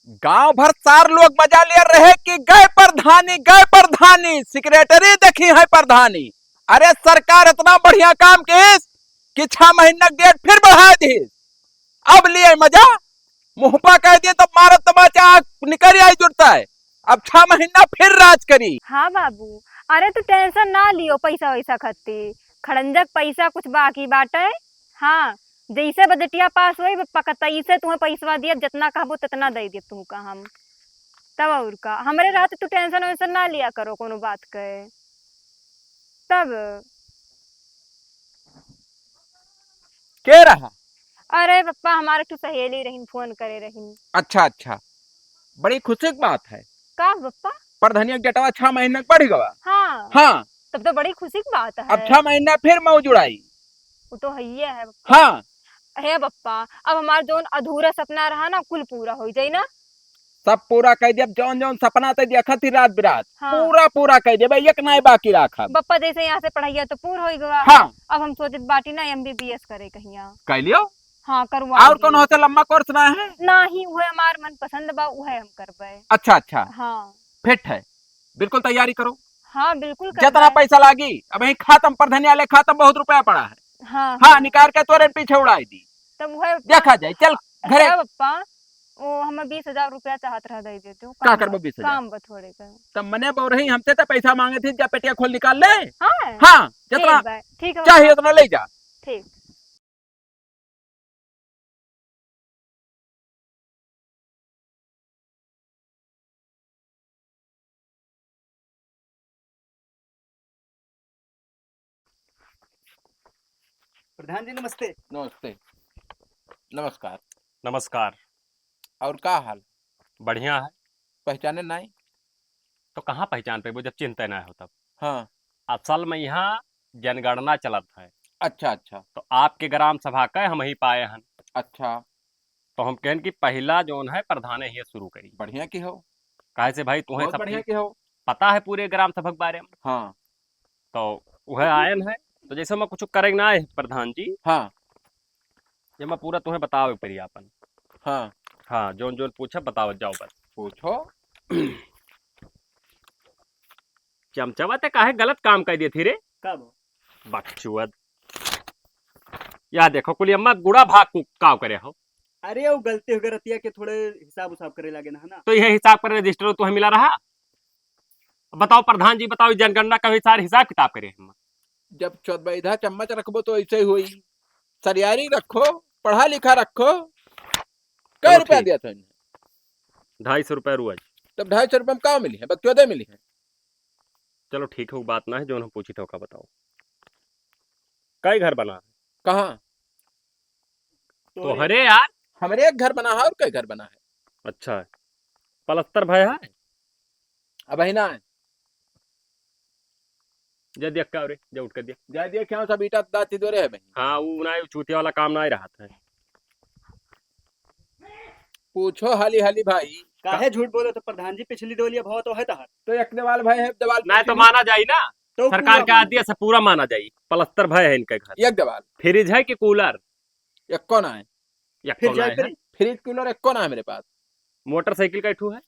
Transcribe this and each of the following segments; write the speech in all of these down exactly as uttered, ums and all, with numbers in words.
गांव भर सार लोग मजा लिया रहे कि गए प्रधानी, गए प्रधानी, सेक्रेटरी देखी है प्रधानी। अरे सरकार इतना बढ़िया काम किस कि छह महीना डेट फिर बढ़ा दी। अब लिए मजा, मुंह पा कह दिए तो मारत तमाचा आँख निकल आई जुड़ता है। अब छह महीना फिर राज करी। हाँ बाबू, अरे तू टेंशन ना लियो पैसा वैसा खत्ती, खड़ंजक पैसा कुछ बाकी बाटे। हाँ, जैसे बजटिया पास होई, पकतई से तुम्हें पैसवा दियब, जितना कहबो तितना दे दियब तुमका हम। तब और का, हमरे रहते तू टेंशन वेंशन ना लिया करो कोनो बात के। तब के रहा? अरे पप्पा, हमारे तू सहेली रहीन, फोन करे रहीन। अच्छा, अच्छा, बड़ी खुशी की बात है। का पप्पा? प्रधनिया के जटवा छह महीने के बढ़ गवा। हाँ। हाँ। तब तो बड़ी खुशी की बात है। अब छह महीना फिर मौज उड़ाई। वो तो हइये है पप्पा। हाँ। हे पप्पा, अब हमार जौन अधूरा सपना रहा ना, कुल पूरा हो जाई ना। सब पूरा कर देब, जौन जौन सपना ते देखत ही रात बिरात, हाँ। पूरा पूरा कर देबे, एक नाई बाकी राखब। पप्पा जैसे यहाँ से पढ़ाइया तो पूर हो गवा। हाँ। अब हम सोचत बाटी ना एमबीबीएस करे कहिया। कर लियो। हाँ, करवा और दियो। कौन होते लंबा कोर्स ना है? ना ही, वह हमार मन पसंद बा, वह हम करबे। अच्छा, अच्छा। हाँ। फिट है, बिल्कुल तैयारी करो। हाँ, बिल्कुल जितना करबे। पैसा लागी, अब यही खातम प्रधान्यालय खातम बहुत रुपया पड़ा है। हाँ, हाँ, हाँ। निकाल के तोरे पीछे उड़ाई दी। तब वह देखा जाए, चल घरे। अच्छा पप्पा, वो हमें बीस हजार रुपया चाहत रहा, दे देते हो, का काम करबो बा, बीस हजार? काम बा थोड़े का। तब मने बोल रही, हमसे तो पैसा मांगे थी, जा पेटिया खोल निकाल ले। हाँ? हाँ, जितना ठीक बा, ठीक है चाहिए पप्पा। उतना ले जा। ठीक। प्रधान जी, नमस्ते। नमस्ते। नमस्कार। नमस्कार। और का हाल? बढ़िया है। पहचाने नाई? तो कहाँ पहचान पेबो, जब चिन्हते ना हो तब? हाँ। असल में यहाँ जनगणना चलत है। अच्छा, अच्छा। तो आपके ग्राम सभा का हम ही पाए हन। अच्छा। तो हम कहन कि पहिला जौन है प्रधाने ही शुरू करी। बढ़िया की हो। काहे से भाई, तुहें बहुत सब बढ़िया चीज की हो। पता है पूरे ग्राम सभा के बारे में। हाँ। तो वह आयन है, तो जैसे मैं कुछ करे ना है प्रधान जी। हाँ। ये मैं पूरा तुहें बतावे परी आपन। हाँ। हाँ, जौन जौन पूछा बतावत जाओ बस। पूछो। चमचवा ते काहे गलत काम कर दिए थी रे? कब? बकचुअद। या देखो कुलियम्मा गुड़ा भाग कु-, काव करे हो। अरे वो गलती हो गई रतिया के, थोड़े हिसाब उसाब करे लागे ना, है ना? तो यह हिसाब करे रजिस्टर तुम्हें मिला रहा? बताओ प्रधान जी, बताओ जनगणना का सारे हिसाब किताब करे हम। जब चौदबैधा चम्मच रखबो तो ऐसे ही होई। सरियारी रखो, पढ़ा लिखा रखो। कै चलो रुपया ठीक। दिया था इन्हें? ढाई सौ रुपया रोज। तब ढाई सौ रुपया में का मिली है? बकचोदे मिली है। चलो ठीक है, वो बात ना है, जो हम पूछी था ओका बताओ। कै घर बना? कहाँ? तो तोरे। हरे यार। हमरे एक घर बना है और कै घर बना है? अच्छा, पलस्तर भय है? अब ही ना है। जा दिया क्या रे, जा उठ कर दिया। जा दिया क्या, सब ईटा दाती दो रे है बहन। हाँ, वो ना, वो चूतिया वाला काम ना ही रहा था। पूछो हाली हाली भाई। काहे झूठ बोले तो प्रधान जी, पिछली डोलिया भाव तो है तहार। तो एक दीवाल भाई है, दीवाल नहीं तो पीछे माना जाई ना। तो सरकार पूरा के मान आदेश से पूरा माना जाई। पलस्तर भय है इनके घर। एक दीवाल। फ्रिज है कि कूलर? एक कौन है? एक फ्रिज कौन है है? फ्रिज? फ्रिज कूलर एक कौन है मेरे पास? मोटरसाइकिल का एक ठो है?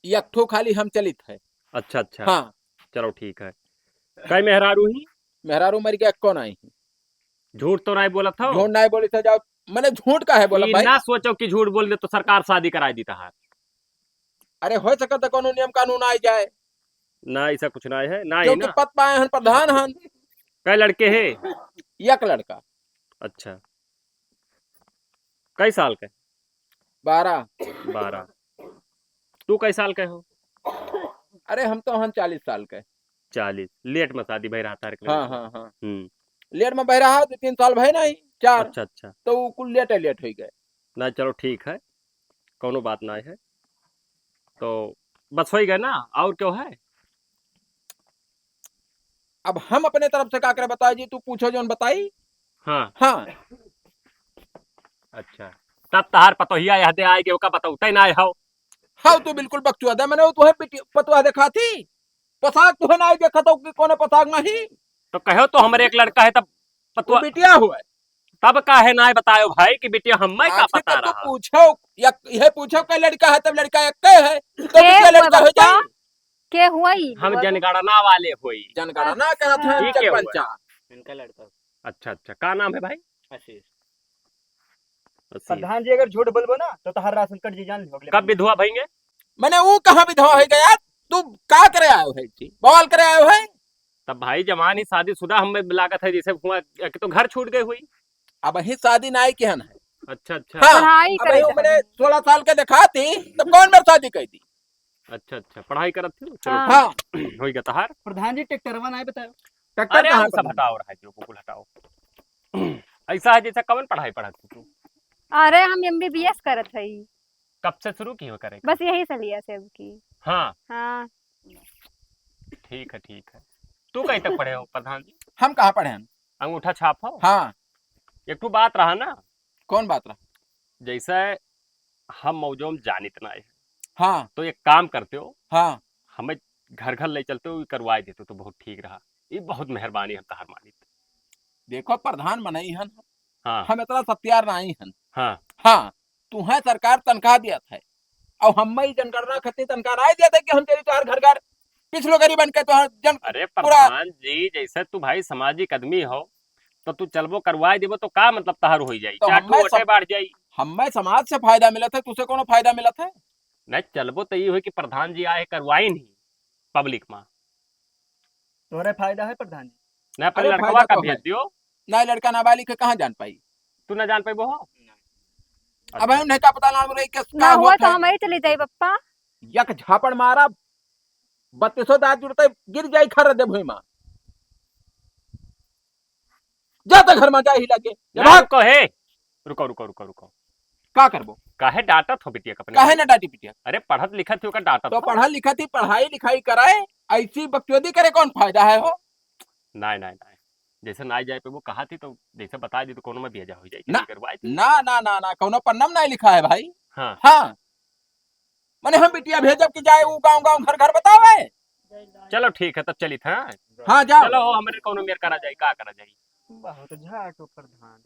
एक ठो खाली हम चलित है। अच्छा, अच्छा। हाँ। चलो ठीक है। कै मेहरारू ही? मेहरारू मर गया, कौन आई? झूठ तो नहीं बोलत हो? झूठ नहीं बोली तो जाओ, मैंने झूठ का है बोला ई भाई? ना सोचो कि झूठ बोल दे तो सरकार शादी कराई दी तहार। अरे हो सकता है कोनो नियम कानून आ जाए। ना, ऐसा कुछ ना है, ना है क्योंकि ना। पद पाए हन, प्रधान हन। कै लड़के है? एक लड़का। अच्छा। कै साल के? बारह। बारह। तू कै साल के हो? अरे हम तो हन चालीस साल के। चालीस। लेट में शादी भई रहा तारे के हाँ, लड़के। हाँ, हाँ। हम्म। लेट में भई रहा, दो तीन साल भई नहीं, चार। अच्छा, अच्छा। तो वो कुल लेटे लेट हो गए। ना, चलो ठीक है, कौनो बात ना है। तो बस हो ही गए ना, और क्यों है? अब हम अपने तरफ से का करे बताए जी, तू पूछो जौन बताई। हाँ। हाँ। अच्छा, तब तहार पतोहिया यह दे आए के ओका बतौते ना हो। हाँ, तू बिल्कुल बकचुआ दे, मैंने वो तुहे पिटी-, पतुआ देखा थी, पोशाक तुहे ना देखा तो कि कौन पोशाक में ही। तो कहो तो हमरे एक लड़का है तब वो पतुआ बिटिया हुआ है। तब काहे नाय बतायो भाई कि बिटिया हम्मे का आखिर पता तो तू रहा? पूछो, या, यह पूछो कि लड़का है, तब लड़का एक्के है, तो के बिटिया हुआ लड़का हो बप्पा? जाई। के हुआ ई हम बुआ के? जनगणना वाले होई। जनगणना कहत हैं, अच्छा। ठीक है हुआ। सरपंचा। इनका लड़का। अच्छा, अच्छा, का नाम है भाई? आशीष। आशीष। प्रधान जी अगर झूठ बोलबो ना, तो तोहार राशन कट जी, जान लियो अगले कब महीने। विधवा भइंगे? मने ऊ कहाँ विधवा होइ गया? तू का करे आयो है जी? बवाल करे आयो है? तब भाई जवान ही शादीशुदा हमें लागत है, जैसे हुआ कि तो घर छूट गए हुई। अबहीं शादी नाई किहन है। अच्छा, अच्छा। हाँ, पढ़ाई अबहीं करे उम्र जात है। सोलह साल के देखाती, तब कौन मेर शादी कर दी? अच्छा, अच्छा, पढ़ाई करत थी? चलो, हाँ। ठीक। हाँ। होई गया तहार। प्रधान जी, ट्रैक्टरवा नाई बतायो। ट्रैक्टर अरे, कहाँ हम सब पर है? हटाओ, रहा जो, बिल्कुल हटाओ। ऐसा है जैसे कवन पढ़ाई पढ़त थी तू? अरे, हम एमबीबीएस करत हई। कब से शुरू की हो करे के? बस यही सलिया से अब की। हाँ। हाँ। ठीक है, ठीक है। तू कहीं तक पढ़े हो प्रधान जी? हम कहाँ पढ़े हैं? अंगूठा छाप हो? हाँ। एक ठो बात रहा ना। कौन बात रहा? जैसे हम मौजों में जानित ना है। हाँ। तो एक काम करते हो। हाँ। हमें घर घर ले चलते हो, करवाए देते तो बहुत ठीक रहा। ये बहुत मेहरबानी हम तहार मानित। देखो प्रधान मनई हन। हाँ। हम इतना सत्यार नहीं हन। हाँ। हाँ। तुहें सरकार तनख्वाह दियत है, और हम्मे ई जनगणना खातिर तनख्वाह नाई दियत है कि हम चली तोहार घर घर, पिछलो गरीबन के तोहार जन-, अरे पूरा प्रधान जी, जैसे तू भाई सामाजिक आदमी हो, तो तू चलबो करवाए देबो, तो का मतलब तहार होई जाई? तो चार ठो हम्मे वोटे सम-, बाढ़ जाई। हम्मे समाज से फायदा मिलत है, तुसे कोनो फायदा मिलत है? नहीं, चलबो तो ये होई कि प्रधान जी आए करवाई नहीं पब्लिक में। तोहरे फायदा है प्रधान जी। ना, अपने अरे, लड़कवा फायदा का तो भेज है। दियो। ना, लड़का नाबालिग है, कहाँ जान पाई? तू ना जान पाइबो हो? अब अच्छा। हम नहीं का पता ना बोले कि ना का हुआ होत तो है। हम ही चली जाई पप्पा। एक झापड़ मारा, बत्तीसों दांत जुड़ते, गिर जाई खर दे भुई माँ। जा तो घर में जा ही लगे। जा ना, भाग। रुको, हे। रुको, रुको, रुको, रुको। का करबो? काहे डांटत हो बिटिया के अपने काहे भाई? ना डांटी बिटिया? अरे, पढ़त लिखत ही ओकर डांटत तो हो। पढ़ा लिखत ही, पढ़ाई लिखाई कराए, ऐसी बकचोदी करे कौन फायदा है हो? नाय, नाय, नाय। जैसे नाय जाए पे वो कहा थी तो जैसे बता दी तो कोनो में बिया जा हो जाए, ना, करवाए थी। ना, ना, ना, ना, कोनो पन्ना में नाय लिखा है भाई। हाँ। हाँ। मने हम बिटिया भेजब कि जाए ऊ गाँव गाँव घर घर बतावे। चलो ठीक है, तब चलित, हाँ? हाँ, जाओ। चलो, हमरे कौनो मेर करा जाई, का करा जाई? बहुत झाट ऊपर धान।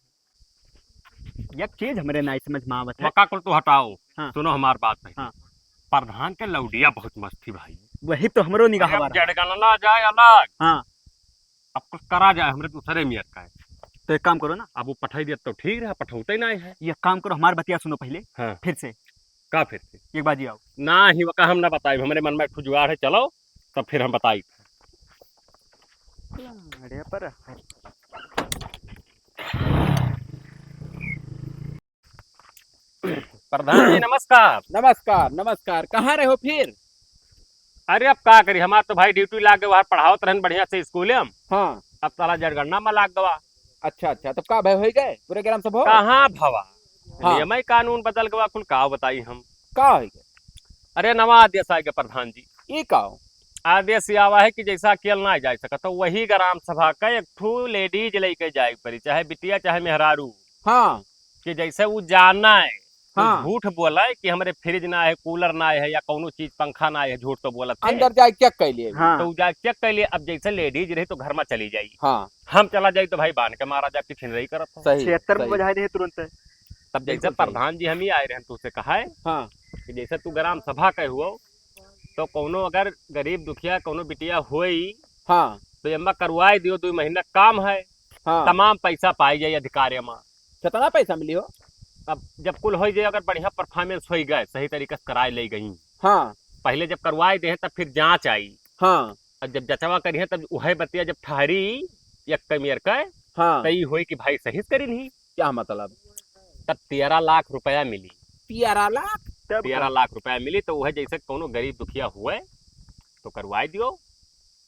एक चीज हमरे नाई समझ में आवत है। वका कुल तो हटाओ। हाँ। सुनो हमार बात पहले। हाँ। प्रधान के लौडिया बहुत मस्त थी भाई। वही तो हमरो निगाह अरे, अब बार है। जनगणना जाए अलग। हाँ। अब कुछ करा जाए, हमरे दूसरे मियत का है। तो एक काम करो ना। अब वो पठाई दिया तो ठीक रहा, पठौते ही नहीं है। ये काम करो, हमार बतिया सुनो पहले, हाँ। फिर से। का फिर से? एक बाजी आओ। ना ही, वका हम ना बताई, हमरे मन में एक ठो जुगाड़ है, चलो, तब फिर हम बताई। अरे पर प्रधान जी, नमस्कार। नमस्कार, नमस्कार। कहाँ रहे हो फिर? अरे, अब का करी, हमार तो भाई ड्यूटी लाग गए, वहाँ पढ़ावत रहन बढ़िया से स्कूले में। हाँ। अब साला जनगणना में लाग गवा। अच्छा, अच्छा, तब का भय होई गए पूरे ग्राम सभा? कहाँ भवा? हाँ। नियम ही कानून बदल गवा, कुल का बताई हम। का होई गए? अरे, नवा आदेश आए गए प्रधान जी। ई का हो? आदेश ये आवा है कि जैसा अकेल ना जाए सकत, तो वही ग्राम सभा का एक ठो लेडीज लेके जाए पड़ी, चाहे बिटिया, चाहे मेहरारू। हाँ। कि जैसे उ जाना है, तो हाँ। झूठ बोला है कि हमरे फ्रिज ना है, कूलर ना है, या कौनो चीज, पंखा ना है, झूठ तो बोलत है। अंदर जाए चेक कर लिए। हाँ। तो उ जाए चेक कर लिए। अब जैसे लेडीज रही तो घर में चली जाई। हाँ। हम चला जाई तो भाई बांध के मारा जाए, किछिन रही करत हो। सही, छिहत्तर में सही। बजाए रहे तुरंत। तब जैसे बिल्कुल सही। प्रधान जी हम ही आए रहे, तुझसे कहा है हाँ। कि जैसे तू ग्राम सभा के हुआ, तो कौनो अगर गरीब दुखिया कौनो बिटिया होई, हाँ। तो एम्मा करवाए दियो, दो महीना काम है, हाँ। तमाम पैसा पाई जाई अधिकारे में। कितना पैसा मिली हो? अब जब कुल होई जाए, अगर बढ़िया परफॉर्मेंस होई गए, सही तरीके से कराए ले गई। हाँ। पहले जब करवाए दे, तब फिर जांच आई। हाँ। अब जब जचवा करिहे, तब उहे बतिया जब ठहरी, एक कमियर के, हाँ। त ई होई कि भाई सही से करी नहीं। क्या मतलब? तब तेरह लाख रुपया मिली। तेरह लाख? तब तेरह लाख रुपया मिली, तो उहे जैसे कौनो गरीब दुखिया हुए, तो करवाए दियो,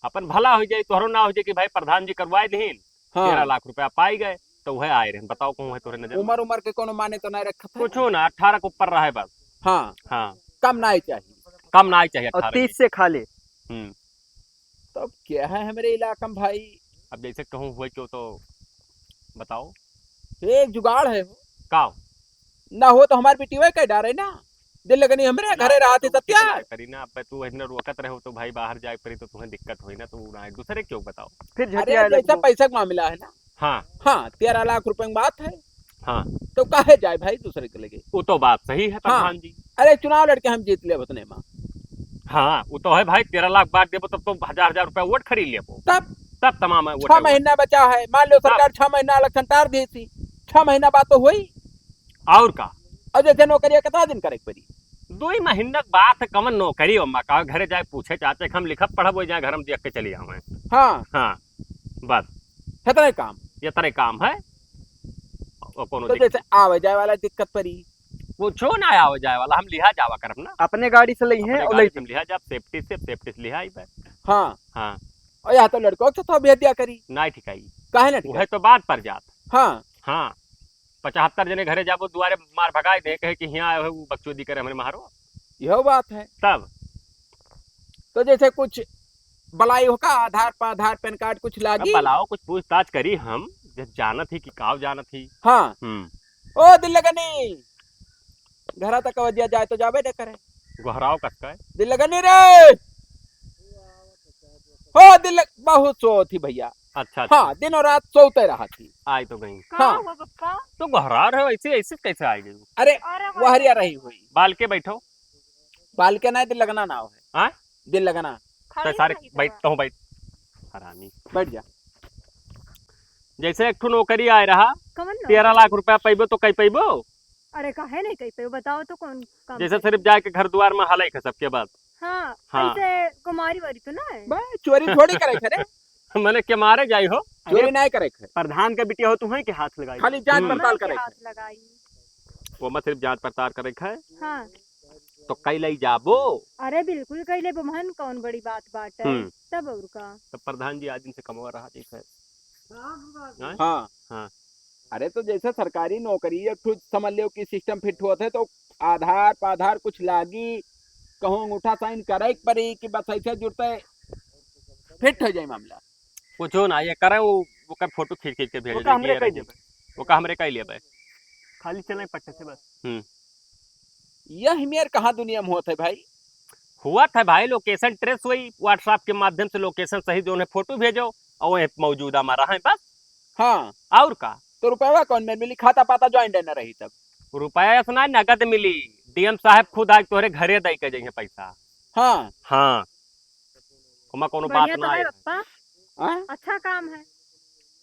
अपन भला हो जाए, तोहरो ना हो जाए कि भाई प्रधान जी करवाए दीन, हाँ। तेरह लाख रुपया पाई गए, तो उहे आए रहे। बताओ, कहूँ है तोहरे नजर में? उम्र, उम्र के कौनो माने तो नहीं रखत है? कुछो ना, अठारह के ऊपर रहे बस। हाँ। हाँ। कम ना ही चाहिए। कम ना ही चाहिए, और अठारह तीस के। से खाले। हम्म। तब क्या है हमरे इलाका में भाई? अब जैसे कहूँ हुए क्यों तो बताओ। एक जुगाड़ है हो। का हो? ना हो तो हमार बिटिया कह डारे ना। दिल लगनी हमरे अरे घरे ना, रहती तो सत्या। क्या करी ना, अब तू इतना रोकत रहे हो तो भाई बाहर जाए पड़ी तो तुम्हें दिक्कत होई ना, तो ना दूसरे क्यों बताओ। फिर अरे झटिया जैसा लगो। पैसा का मामला है ना, हाँ। हाँ, तेरह लाख रुपए की बात है। हाँ। तो काहे जाए भाई दूसरे के लगे? वो तो बात सही है हाँ। प्रधान जी। अरे चुनाव लड़के हम जीत लेब उतने मा। हाँ, वो तो है भाई, तेरह लाख बांट देबो तब तो हजार हजार रुपया वोट खरीद लेबो। तब? तब तमाम है वोट छह है। महीना बचा है, मान लो तब? सरकार छह महीना इलेक्शन टार दी थी, छह महीना बाद तो हुई। और का? और जैसे नौकरिया कितना दिन करे के पड़ी? दो ही महीना के बात है, कवन नौकरी हो, मका घरे जाए पूछे चाचे कि हम लिखब पढ़ब, वही जाए घर में देख के चली आवे। हाँ। हाँ, बस। इतना ही काम। इतना ही काम है। और कोनो तो दिक- जैसे आवे जाए वाला दिक्कत पड़ी। कुछो ना आवे जाए वाला, हम लिहा जावा करब ना। अपने गाड़ी से लइहे अपने और गाड़ी लइते। से हम लिहा जाब, safety से, safety से लिहा आइबे। हाँ। हाँ। और यहाँ तो लड़कों के तो भेज दिया करी। ना ठिकाई। काहे ना ठिकाई? वह तो बात पर जात। हाँ। हाँ। पचहत्तर जने घरे जाबो, दुआरे मार भगाए दे, कहे कि हियाँ आए हो, वो बकचोदी करे हमरे मारो। यह बात है। तब? तो जैसे कुछ बलाई हो का, आधार पा-, आधार, पैन कार्ड कुछ अब लागी? बलाओ, कुछ पूछताछ करी हम, जब जानत ही कि काव जानत ही। हाँ। हम्म। ओ दिल लगनी, घरा तक अवधिया जाए तो जाबे न करे। गोहराव कस का है? दिल लगनी रे, हो दिल लग-, बहुत सोत ही भैया। अच्छा, अच्छा। हाँ, दिनों रात सोते रहा थी। आई तो गई। का हाँ। हुआ पप्पा? तो गोहराव रहे, ऐसे, ऐसे कैसे आ गई? अरे, अरे, वहरिया रही हुई। बाल के बैठो। बाल के ना, दिल लगना ना हो है। हाँ? दिल लगना। तो खड़ी सारे नहीं बैठ, तो। तहूँ बैठ। हरामी। बैठ जा। जैसे एक ठो नौकरी आए रहा, कवन नौकरी? तेरह लाख रुपया पैबो तो कई पैबो? अरे काहे नहीं कई पैबो? बताओ तो कौन काम जैसे करे? सिर्फ जाए के घर दुआर में हलई के सबके बाद। हाँ, हाँ। ऐसे कुमारी वारी तो ना है? बस चोरी थोड़ी करे थे रे। मने के मारे जाई हो। चोरी अरे, नहीं करे थे। प्रधान के बिटिया हो, तुम्हें के हाथ लगाई? खाली जांच हम्म। पड़ताल तुम्हें के करे हाथ थे। लगाई। वो मत सिर्फ जांच पड़ताल करे थे। हाँ। तो कई लई जाबो? अरे बिल्कुल कई लेबो, महन कौन बड़ी बात बाटे। हम्म। तब और का? तब प्रधान जी आज दिन से कमवा रहा जैसे। हाँ? हाँ। हाँ। अरे तो जैसे सरकारी नौकरी एक ठो समझ लियो कि सिस्टम फिट होत है तो आधार पाधार कुछ लागी, कहूँ अंगूठा साइन करे के पड़ी कि बस ऐसे जुड़ते फिट हो जाए मामला। कुछो ना, ये करे वो, ओकर फोटो खींच खींच के भेज वो का दे हमरे कि ये कई रही। देबे। वो का हमरे कई लेबे। खाली चले पट्टे से बस। हम्म। यह मेर कहाँ दुनिया में होत है भाई? हुआ था भाई, location trace हुई, WhatsApp के माध्यम से location सही जो उन्हें फोटो भेजो और वह मौजूदा मा रहा है बस। हाँ। और का? तो रुपया कौन में मिली? खाता पाता ज्वाइंट न रही तब। रुपया ऐसा ना नगद मिली, डीएम साहब खुद आज तोहरे घरे दे के जइहे पैसा। हाँ। हाँ। ओमा कोनो बात बढ़िया तो ना है है। पप्पा। हाँ? अच्छा काम है।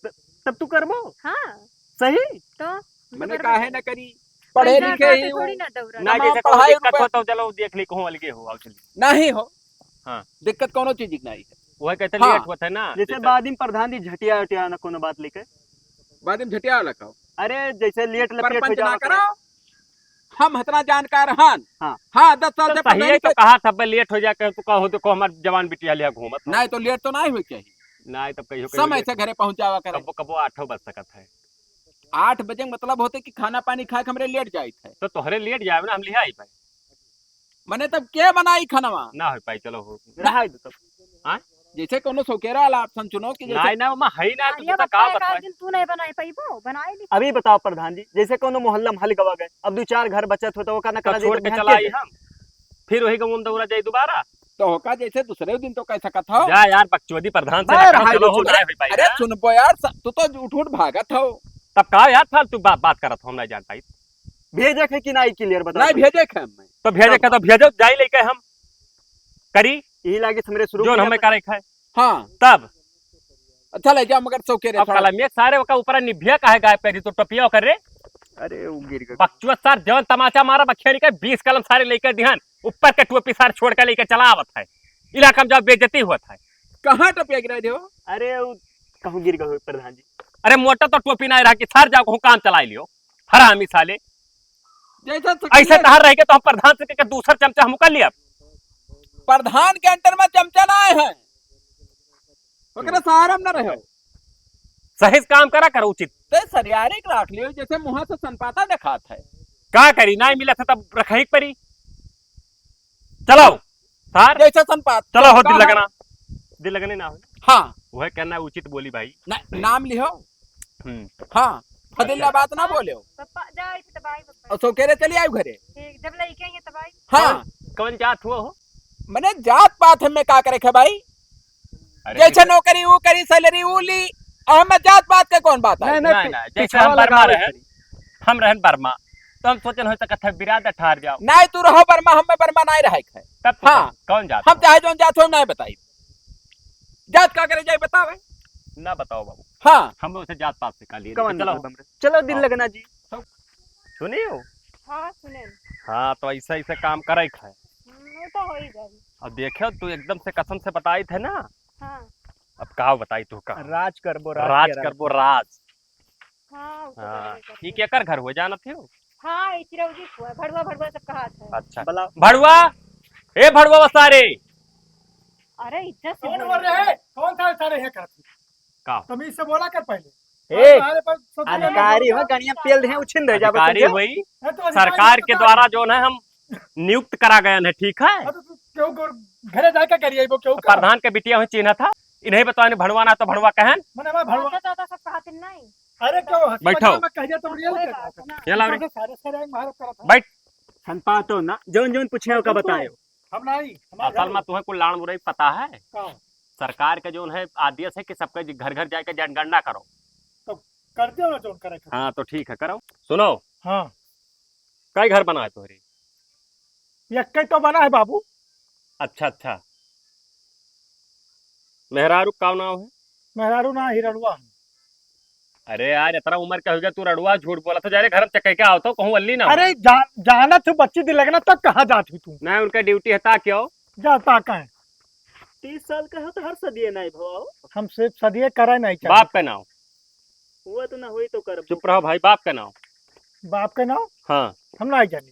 त-, तब तू करबो? हाँ। सही? तो मने करबो। काहे ना करी? पढ़े पैसा लिखे खातिर ही थोड़ी हूँ। ना दौड़ा। ना, तमाम जैसे कोनो पढ़ाई दिक्कत रुपया हो तो चलो देख ली, कहूँ अलगे हो, आओ चली। नहीं हो। हाँ। दिक्कत कोनो चीज की नहीं है। वह कहते हाँ। लेट होता है ना, जैसे जैसे बाद में प्रधान जी झटिया उटिया ना कोनो बात लेके। बाद में झटिया वाला खाओ। अरे जैसे लेट पर लपेट हो पंच ना जाओ करो। हम हतना जानकार हन। हाँ। हाँ, दस साल तो से सही पता है नहीं तो कैसे कहा था, अब लेट हो जाए, कहे तो कहो, देखो हमार जवान बिटिया लिया घूमत हो। नहीं तो लेट तो नहीं हुई चाहिए। नहीं, तब कहियो, कहियो समय लेट से घरे पहुँचावा करे। कबो, कबो आठो बज सकत है। आठ बजे के मतलब होते कि खाना पानी खाए के हमरे लेट जाइत है। तो तोहरे लेट जाए ना, हम लिहा आई भाई। मने तब के बनाई खानवा? ना हो पाई, चलो हो। रहा है तो तब। हाँ? जैसे कोनो सौकेरा वाला option चुनो कि जैसे नाई, ना, ओमा है ना, तो अरे तू तो का बप्पा, एक बताए? आध दिन तू नहीं बनाई पाइबो, बनाई नहीं। अभी बताओ प्रधान जी, जैसे कोनो मोहल्ला में हल गवा गए, अब दो चार घर बचत हो तो ओका ना तो करा दे छोड़ तो के बिहान चला के आई दे? हम, फिर वही गाँव में दौड़ा जाई दोबारा। तो ओका जैसे दूसरे दिन तो कह सकत हो। जा यार, बकचोदी प्रधान से मैं ना करो, रहा चलो दो हो, छोड़। ना हो पाई अरे ना। सुनबो यार, स-, तू तो उठ उठ भागत हो। तब का यार फालतू बात, बात करत हो, हम नहीं जान पाई। भेजे के कि नाई clear बता नहीं दो। भेजे के हम। तो भेजे तब के तो भेजो, जाई लेके हम करी। यही लागे हमरे शुरू जोन किया हमें पर करे खाए। हाँ। तब? अच्छा ले जाओ, मगर चौके रे अब थोड़ा। कलम एक सारे ओका ऊपर निभिया काहे गायब कर दी तो टोपिया ओकर रे? अरे, वो गिर गया। बकचुआ सार जवन तमाचा मारा बखेड़ी के बीस कलम सारे लेके दिहन, ऊपर के टोपी सार छोड़ के लेके चला आवत है। इलाका में जाओ बेइज्जती होत है। कहाँ टोपिया गिरा दे हो? अरे, वो कहूँ गिर गए हो प्रधान जी। अरे, मोटा तो टोपी ना रहा कि सार जाओ कहूँ काम चला लियो। हरामी साले। जैसे ऐसे तहार रह के तो हम प्रधान से के दूसर चमचा हम कर लिया। प्रधान के under में चमचा ना आए हैं, ओकरे हम्म। सहारा में ना रहो। सही से काम करा कर उचित। ते सरियारे के राख लियो, जैसे मुँह से सनपाता दिखात है। का करी, ना मिला था तब रखाई परी। चलो, सार। जैसे सनपात, चलो हो, दिल का लगना। दिल लगने ना हो। हाँ। वह कहना उचित बोली भाई। ना, नाम लिहो। हम्म। हाँ, फजीला अच्छा। बात ना बोले हो। पप्पा, जा, ऐसे तो भाई, पप्पा। और सौकेरे चली आयु घरे। ठीक, जब लइके आइए तो भाई। हाँ। कौन, कौन जात हुआ हो? मने जात पात हमें का करे खे भाई? अरे जैसे किसे नौकरी वो करी, salary वो ली, अब हमें जात पात के कौन बात आई? नहीं, नहीं, नहीं, पि-, नहीं, जैसे पिछवा हम वर्मा लगावे रहे, पड़ी। हम रहन वर्मा, तो हम सोचन हो सकत है बिरादर ठहर जाओ। नहीं, तू रहो वर्मा, हमें वर्मा नहीं रहे के है। तब तो हाँ। कौन, कौन जात हम हो? चाहे जौन जात हो, नहीं बताई। जात का करे जाए, बतावे। ना बताओ बाबू। हाँ। हम लोग से जात पात से का लिए? कौन चलो। ना बताओ? चलो, दिल हाँ। लगना जी। सुनियो। हाँ, सुने। हाँ, तो ऐसा, ऐसा काम करे के है। हम्म, वो तो हो ही जाई। अब देखो, तू एकदम से कसम से बताई थे ना। हाँ। अब का बताई तू का? राज करबो, राज राज के राज। करबो, राज। हाँ, वो तो हाँ। करबे करबे। ई केकर घर हुआ, जानत हो? हाँ, ई चिरौजी हुआ, भड़ुआ, भड़ुआ सब कहा था। अच्छा। भड़ुआ, ए भड़ुआ सारे। अरे, इज्जत से कौन बोल बोल रहे रहे हैं? हैं? कौन सा सारे हैं करत? का? तमीज से बोला कर पहले। ए, अधिकारी हो, गणिया पेल दे, उछिन दे, जा अधिकारी होई, सरकार के द्वारा जो है हम नियुक्त करा गए हैं, ठीक है? हाँ, तो तू क्यों घरे जाके करिए वो क्यों तो का? प्रधान के बिटिया हुई चिन्ह था, इन्हें बताओ, इन्हें भड़ुआ ना तो भड़ुआ कहन। मने हमारा भड़ुआ। अच्छा, दादा सब कहा नहीं। अरे, क्यों हंसी बैठो। मजाक में कह दिया तो रियल कोई के बात ना। ये लाओ रे। सारे, सारे मार कर था। बैठ। संपा तो ना, जौन जौन पूछे ओका बतायो। हम नहीं, हमारे असल घर में तुम्हें कुल लाड़ मुरई पता है? का? सरकार का जौन है आदेश है कि सबका घर घर जाके जनगणना करो। तो करते हो ना जौन करे के। हाँ, तो ठीक है, करो। सुनो। हाँ। कई घर बना है तुम्हारी? यक्के तो बना है बाबू। अच्छा, अच्छा। मेहरारू का नाव है? मेहरारू ना ही रड़ुआ है। अरे यार, इतना उम्र का हो गया, तू रड़ुआ झूठ बोला था। जा रे, घर में चक्के क्या होता, कहूँ अल्ली ना हो। अरे जा-, जानत हूँ, बच्ची दिल लगना, तब कहाँ जात हुई तू? नहीं, उनका ड्यूटी है, ता क्यों? जा, ता का है? तीस साल का हो तो हर सदिये नहीं भवाओ। हम सिर्फ सदिये करे नहीं चाहते। बाप का नाव। हुआ तो ना हुई तो करब। चुप रहो भाई, बाप का नाव। बाप का नाव? हाँ। हम नहीं जानी।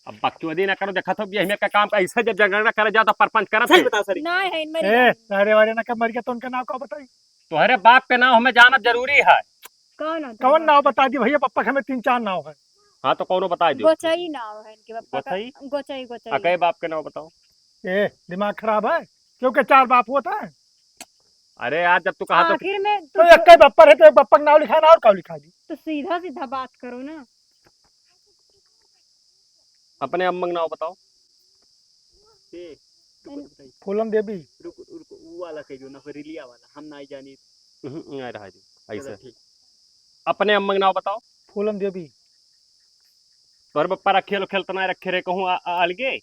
अब बकचोदी ना करो, देखा तो यही में का काम का ऐसे जब झगड़ा करे जाओ तो परपंच करत सही है। बता सर। ना है इनमें ए, नहीं। सारे वाले ना का मर गया तो उनका नाव का बताई? तुम्हारे बाप के नाव हमें जानत जरूरी है। कौन होता कौन है? नाव बता दी भैया, पप्पा के हमें तीन चार नाव है। हाँ तो कौनो बताई दियो। गोचई नाव है इनके पप्पा का। गोचई? गोचई, गोचई। अकई बाप के नाव बताओ। ए, दिमाग खराब है? क्योंकि चार बाप होता है। अरे यार, जब तू कहा तो आखिर में तू तो एक ही बप्पर है, तो एक बप्पर के नाव लिखा ना, और का लिखा दी? तो सीधा सीधा बात करो ना। अपने अम्मा के नाव बताओ। ए, रुको, रुको, बताइए। फूलन देवी। रुको, रुको, वो वाला कह दो ना, फिर रिलिया वाला, हम नहीं जानी। हम्म, नहीं रहा जी, चलो, ऐसे। ठीक। अपने अम्मा के नाव बताओ। फूलन देवी। तोहरे बप्पा रखे लो, खेलत ना रखे रे कहूँ आ, आ, अलगे?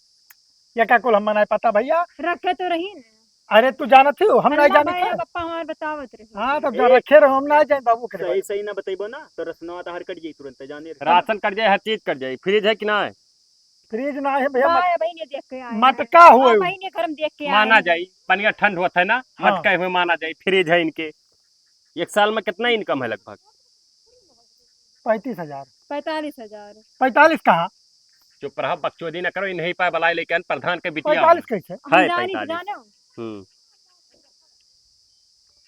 ये का कुल हमन नहीं पता भैया। रखे तो रही ना। अरे तू जानत ही हो, हम अरे नहीं ना जानत भैया, है। बप्पा हमार बतावत रहे। हाँ, तब ए, जा रखे रहो, हम ना जाए बाबू के सही, बारे। सही ना बतइबो ना, तो रसनवा तहार कट जाई तुरंत, जाने रहे। राशन कट जाए, हर चीज कट जाए। फ्रिज है कि ना है? फ्रिज ना है भैया, मट-, भाई, भाई ने देख के आए हैं। मटका हुए। हाँ, भाई ने घर में देख के आए माना हैं। जाई, पनिया ठंड होत है ना, हाँ। मटका हुए माना जाई, फ्रिज है इनके। एक साल में कितना इनकम है लगभग? पैंतीस हजार। पैंतालीस हजार। पैंतालीस कहाँ? चुप रहा, बकचोदी ना करो, इन्हीं पाए बलाए लेके आन, प्रधान के बिटिया पैंतालीस हो। कैसे? हम है जानी पैंतालीस। जानो। हम्म।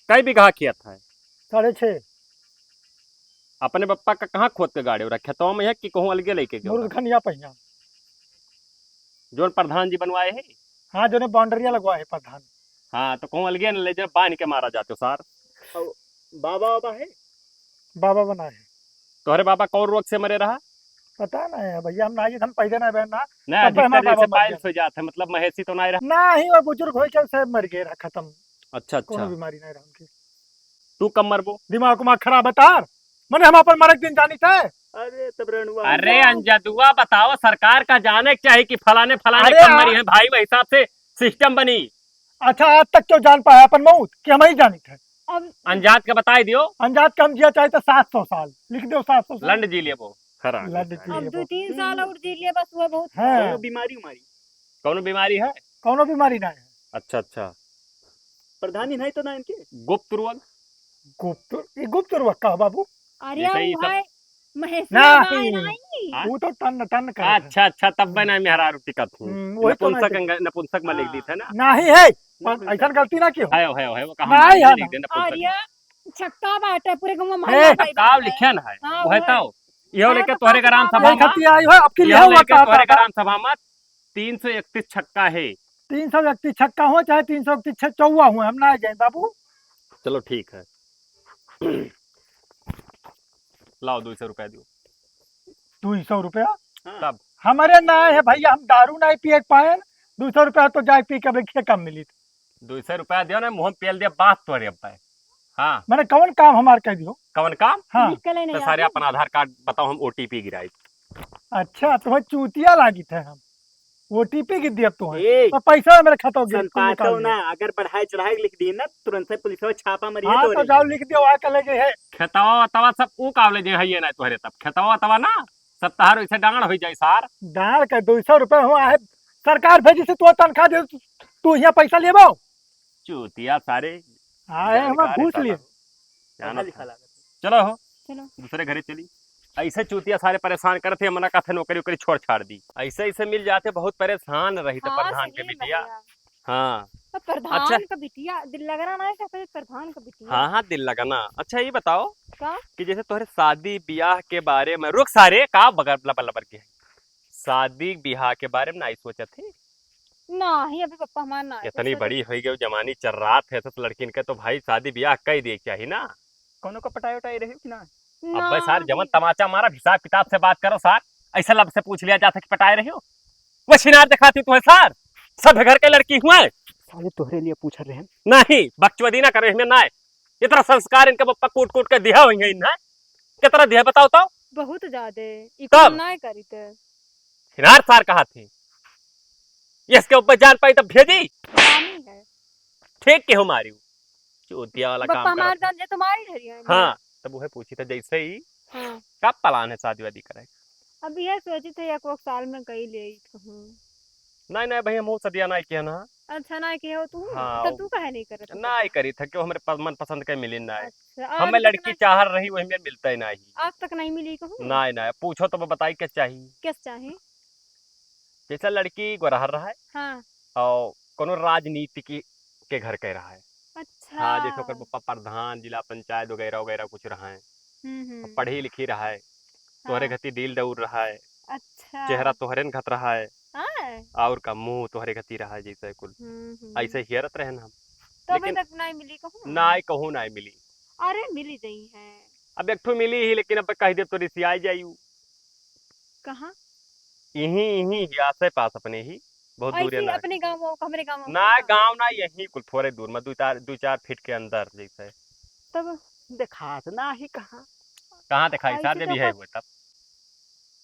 कई बीघा खेत है? साढ़े छः। अपने बप्पा का कहाँ खोद के गाड़े रखे? तो में है कि कहूँ अलगे लेके गयो? मुरुद खनिया पहिया। जोन प्रधान जी बनवाए है? हाँ, जोने बाउंड्रिया लगवाए है प्रधान। हाँ, तो कहूँ अलगे न ले जा, बांध के मारा जाते सार। और बाबा, बाबा है? बाबा बना है। तोहरे बाबा कौन रोग से मरे रहा? पता नहीं है भैया, हम ना, हम पैदा ना बहन ना। नहीं, तब अधिकतर हमारा जैसे बाबा मर पाइल्स गया। हो जात है, मतलब महेसी तो नहीं रहा। नहीं, वो बुजुर्ग हो के से मर गए रहा, खत्म। अच्छा, अच्छा। कोनो बीमारी नहीं रहा उनके। तू कब मरबो? दिमाग उमाग खराब है तार? मने हम अपन मरे के दिन जानी थे। अरे, तब रणुआ अरे, हुआ। अंजदुआ बताओ, सरकार का जाने के चाही कि फलाने, फलाने अरे, कब आ- मरी है भाई, वही हिसाब से सिस्टम बनी। अच्छा, आज तक क्यों जान पाया अपन मौत कि हम ही जानी थे? अब अनजात के बताई दियो। अनजात के हम जिया चाहे तो सात सौ साल, लिख दो सात सौ साल। लंड जी लेबो। हरा लंड जी अब लेबो। दो तीन साल और जी लिए, बस वो बहुत हाँ। कौनो बीमारी उमारी? कौनो बीमारी है? कौनो बीमारी ना है। अच्छा, अच्छा। प्रधानी नहीं तो ना इनके? गुप्त रोग? गुप्त, ये गुप्त रोग का बाबू? अरे जैसे ये वो सब है, महेश ना, बाबा ये नहीं। हाँ? वो तो टन, टन का है। अच्छा, अच्छा, तब मैं ना मेहरारू टिकत हूँ। हम्म, वही तो नपुंसक नहीं अंग-, नपुंसक में लिख दी थे ना? नहीं है, पर नपुंसक। ऐसा गलती ना क्यों? है, है, है, वो कहाँ नहीं है लिख ना। दे, नपुंसक। अरे, छक्का बाटे, पूरे गाँव में ए, मोहल्ला भाई छक्का बाटे। लिखे ना है, हाँ, वो है वो है। तो। यो अरे, लेके तो तोहरे ग्राम सभा में, खत्ती आई हो, आपकी यह लिहाज लेके बता, तोहरे बता। ग्राम सभा में तीन सौ इकतीस छक्का है। तीन सौ इकतीस छक्का हो, चाहे तीन सौ इकतीस छक्का चौवा हो, हम ना जाए बाबू। चलो ठीक है। लाओ, दो सौ रुपया दियो। दो सौ रुपया? हाँ। तब? हमारे ना है भैया, हम दारू ना पिए पाए, दो सौ रुपया तो जाए पी के अब एक कम मिली। दो सौ रुपया दियो ना, मुँह में पेल दिया, बात तोरे अब पाए। हाँ। मैंने कौन काम हमार कह दियो? कौन काम? हाँ। निकले नहीं तो सारे आते। अपन आधार कार्ड बताओ, हम ओटीपी गिराई। अच्छा, तुम्हें चूतिया लागित है हम। ओटीपी गिर दिया तुम्हें। ए, तो पैसा मेरे खाता गिर, तुम निकाल संपाचो लो। ना, अगर बढ़ाए चढ़ाए लिख दिए ना, तुरंत से पुलिस में छापा मारिए हाँ, तो तोरे। जाओ लिख दियो, वहाँ का लगे है। खेतवा तवा सब ऊ कावले जे है ये ना तोहरे तब। खेतवा तवा ना, सब तहार वैसे डांड हो जाए सार। डांड का दो सौ रुपया हुआ है, सरकार भेजी से तू तनख्वाह दे, तू यहाँ पैसा लेबो? चूतिया सारे। हाँ, है, जान हमार का रे घूस साला लिए। हो। जानत पढ़ा लिखा है। लागत है। चलो हो, चलो। दूसरे घरे चली। ऐसे चूतिया सारे परेशान करत है, मना कहते नौकरी वोकरी छोड़ छाड़ दी। ऐसे ऐसे मिल जाते, बहुत परेशान रही तो हाँ, प्रधान के सही में बिटिया। भैया। हाँ। तो प्रधान अच्छा। का बिटिया, दिल लगना ना है, कहते प्रधान का बिटिया। हाँ, हाँ, दिल लगना। अच्छा, ये बताओ का? कि जैसे तोहरे शादी ब्याह के बारे में, रुक सारे, का बगर लबर लबर के है? शादी ब्याह के बारे में नाई सोचत है? नाही, अभी पप्पा हमार ना इतनी सोचत। बड़ी हो गई, जमानी चर्रात है, तो लड़किन के तो भाई शादी ब्याह कई दे के चाही ना। कौनो को पटाए उटाए रही कि ना? अबे सार, जवन तमाचा मारा, हिसाब किताब से बात करो सार। ऐसा लब से पूछ लिया जाता कि पटाए रही हो? वो सिनार दिखाती तुम्हें सार, सब घर के लड़की हुए। साले तोहरे लिए पूछ रहे हैं। नहीं, बकचोदी ना करे, हमें ना है। इतना संस्कार इनके बप्पा कूट कूट के दिया हुई है इन्हें। कितना दिया बताओ तो? बहुत ज्यादा। ई कब? कुल ना करी थे। हिनार सार कहा थे, इसके ऊपर जान पाई तब भेजी। रानी है। ठीक के हो मारी, चूतिया वाला बप्पा काम हमार करत है। जान जे तुम्हारी हरिया है। हाँ, तब वह पूछी था जैसे ही हाँ। कब प्लान है शादी वादी करे? अब यह सोची थे एक वक्त साल में कई ले कहूँ। नहीं, नहीं भाई, हम सदिया नहीं किया ना। अच्छा, ना किया हो तू? हाँ, तो वो तू काहे नहीं करत हो? नहीं करी था, क्यों हमरे प-, मनपसंद के मिली ना। अच्छा, हमें अभी तक लड़की नहीं चाह रही, वही में मिलता ही नहीं। आज तक नहीं मिली कहूँ? नहीं, नहीं, पूछो तो बताई क्या चाहिए? क्या चाहिए? जैसे लड़की गोरहर रहा है हाँ। और कोनो राजनीति की, के घर के रहा है। अच्छा। हाँ, जैसे ओकर पप्पा प्रधान, जिला पंचायत वगैरह वगैरह कुछ रहा है। हम्म, हम्म। पढ़ी लिखी रहा है, तोहरे हाँ। घती डील डौर रहा है, अच्छा। चेहरा तोहरे न घत रहा है, हाँ। और का मुंह तोहरे घती रहा है, जैसे कुल हम्म, हम्म। ऐसे हियरत रहे ना हम। तो अभी लेकिन तक नहीं मिली कहूँ? नहीं, कहूँ नहीं मिली। अरे मिली गई है। अब एक ठो मिली ही, लेकिन अब कह दे तो रिसियाई जाई उ। कहाँ? यहीं, यहीं ही आसे पास अपने ही, बहुत दूर ऐसी ना। अपने गाँव, हमरे गाँव ना, का? गाँव ना, यहीं कुल थोड़े दूर में, दो चार, दो चार फीट के अंदर जैसे। तब देखात ना ही कहाँ। कहाँ देखाई ऐसे सार, जब तो यही का हुए तब।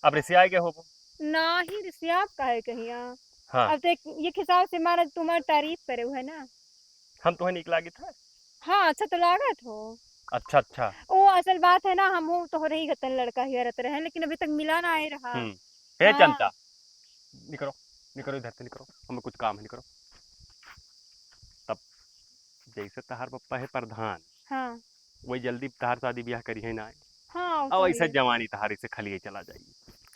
अब रिसियाए के होबो। ना ही रिसियाब काहे कहिया। हाँ। अब तो एक, एक हिसाब से मारा तुम्हार तारीफ करे हुए ना। हम तुहे नीक लागित है? हाँ, अच्छा तो लागत हो। अच्छा, अच्छा। ओ, असल बात है ना, हम हो तोहरे ही गतन लड़का हियरत रहे, लेकिन अभी तक मिला ना आए रहा। हम्म। हे हाँ। चंता, निकरो, निकरो इधर से, निकरो, हमें कुछ काम है, निकरो। तब जैसे तहार पप्पा है प्रधान, हाँ। वही जल्दी तहार शादी ब्याह करी है ना। हाँ, और ऐसा जवानी तहार इसे खलिए चला जाई।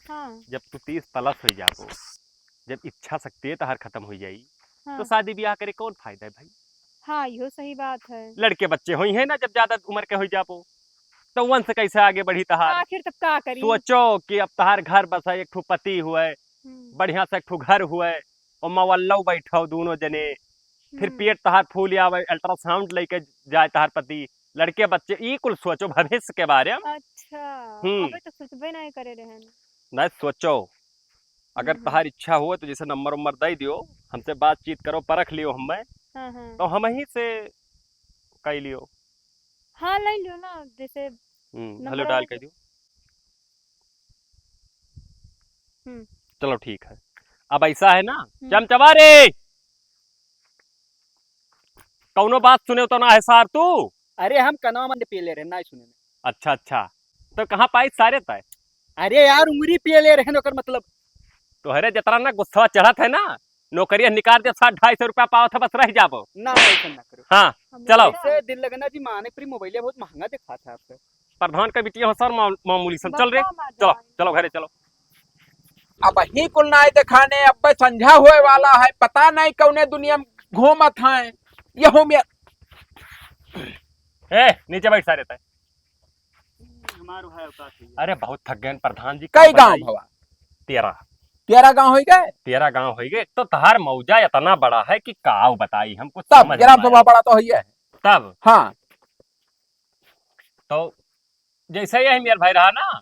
हाँ। जब तू तीस प्लस हो जाबो, जब इच्छा शक्ति तहार खत्म हो जाई, हाँ। तो शादी ब्याह करे कौन फायदा है भाई? हाँ, इहो सही बात है। लड़के बच्चे होई हैं ना, जब ज्यादा उम्र के हो जाबो, तो वन से कैसे आगे बढ़ी तहार? आखिर तब का करी? सोचो कि अब तहार घर बसा, एक ठो पति हुए, हम्म। बढ़िया से एक ठो घर हुए, और मवल्लो बैठो दोनों जने, फिर हम्म। पेट तहार फूल आवे, अल्ट्रासाउंड लेके जाए तहार पति, लड़के बच्चे, ई कुल सोचो भविष्य के बारे में। अच्छा, हम्म। अबे तो सोचबे नहीं करे रहन। नहीं सोचो, अगर हम्म। तहार इच्छा हो तो जैसे नंबर उम्बर दे दियो, हमसे बातचीत करो, परख लियो हमें, हाँ, हाँ। तो हम ही से कह लियो। हाँ, ले लियो ना, जैसे हम्म, नंबर हेलो डायल उम्बर कर दियो। हम्म। चलो ठीक है, अब ऐसा है ना, हम्म। चमचवा रे, कौनो बात सुने तो ना है सार तू? अरे हम कनवा मंद पिए ले रहे, ना सुने में। अच्छा, अच्छा, तो कहाँ पाई सारे तय? अरे यार, उंगरी पिए ले रहे हैं, ओकर मतलब। तोहरे जतरा ना गुस्सा चढ़त है ना, नौकरिया निकाल दे, साठ ढाई सौ रुपया पावत है, बस रह जाबो। ना, ऐसा ना करो। हाँ, हम चलो। ऐसे दिल लगना जी, माने प्री मोबाइल बहुत महंगा दिखा था आपको। प्रधान का बिटिया हो सर, मा-, मामूली सन। चल रे, बप्पा मार चलो, जाए। चलो घरे चलो। अब ही कुल नाय देखाने, अब संझा होए वाला है, पता नहीं कौने दुनिया में घूमत हैं। यहू में ए, नीचे बैठ सारे तय। हमार भाई औकात है। अरे बहुत थक गए प्रधान जी, कई का गांव बताई? भवा? तेरह। तेरह गांव होई गए? तेरह गांव होई गए, तो तहार मौजा इतना बड़ा है कि काव बताई, हम कुछ तब समझ ग्राम ना सभा आए। बड़ा तो होई है। तब? हाँ। तो जैसे यही मेर भाई रहा ना,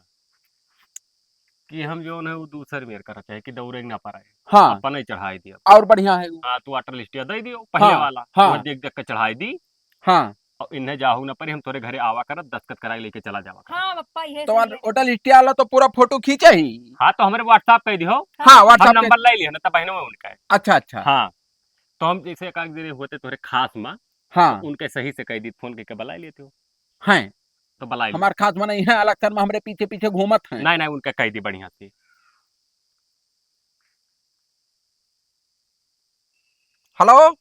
कि हम जौन है वो दूसर मेर करा चाहे कि दौड़े ना पाए, हाँ। अपन ही चढ़ाई दिया। और बढ़िया है वो। हाँ, तू अटल स्टिया दे दियो, पहले हाँ, वाला, हाँ। वो देख देख के चढ़ाई दी। हाँ। और इन्हें जाहू न परी, हम तोरे घरे आवा करत, दस्तखत कराई लेके चला जावा करत। हाँ, पप्पा, ये तो सही है। वोटर लिस्ट वाला तो पूरा फोटो खींचे ही। हाँ, तो हमरे WhatsApp कइ दिहो। हाँ, हम WhatsApp पे नंबर ले लिहे ना, तब बहिनवा उनका है। अच्छा, अच्छा। हाँ, तो हम जैसे एक आध दिन होते तोरे खास माँ, हाँ। तो उनके सही से कह दी, फोन करके बुला लेते हो। हैं। तो बुला ली। हमार खास माँ नहीं है, अलग सर में हमरे पीछे पीछे घूमत हैं। नहीं, नहीं, उनका कह दी बढ़िया से। हेलो,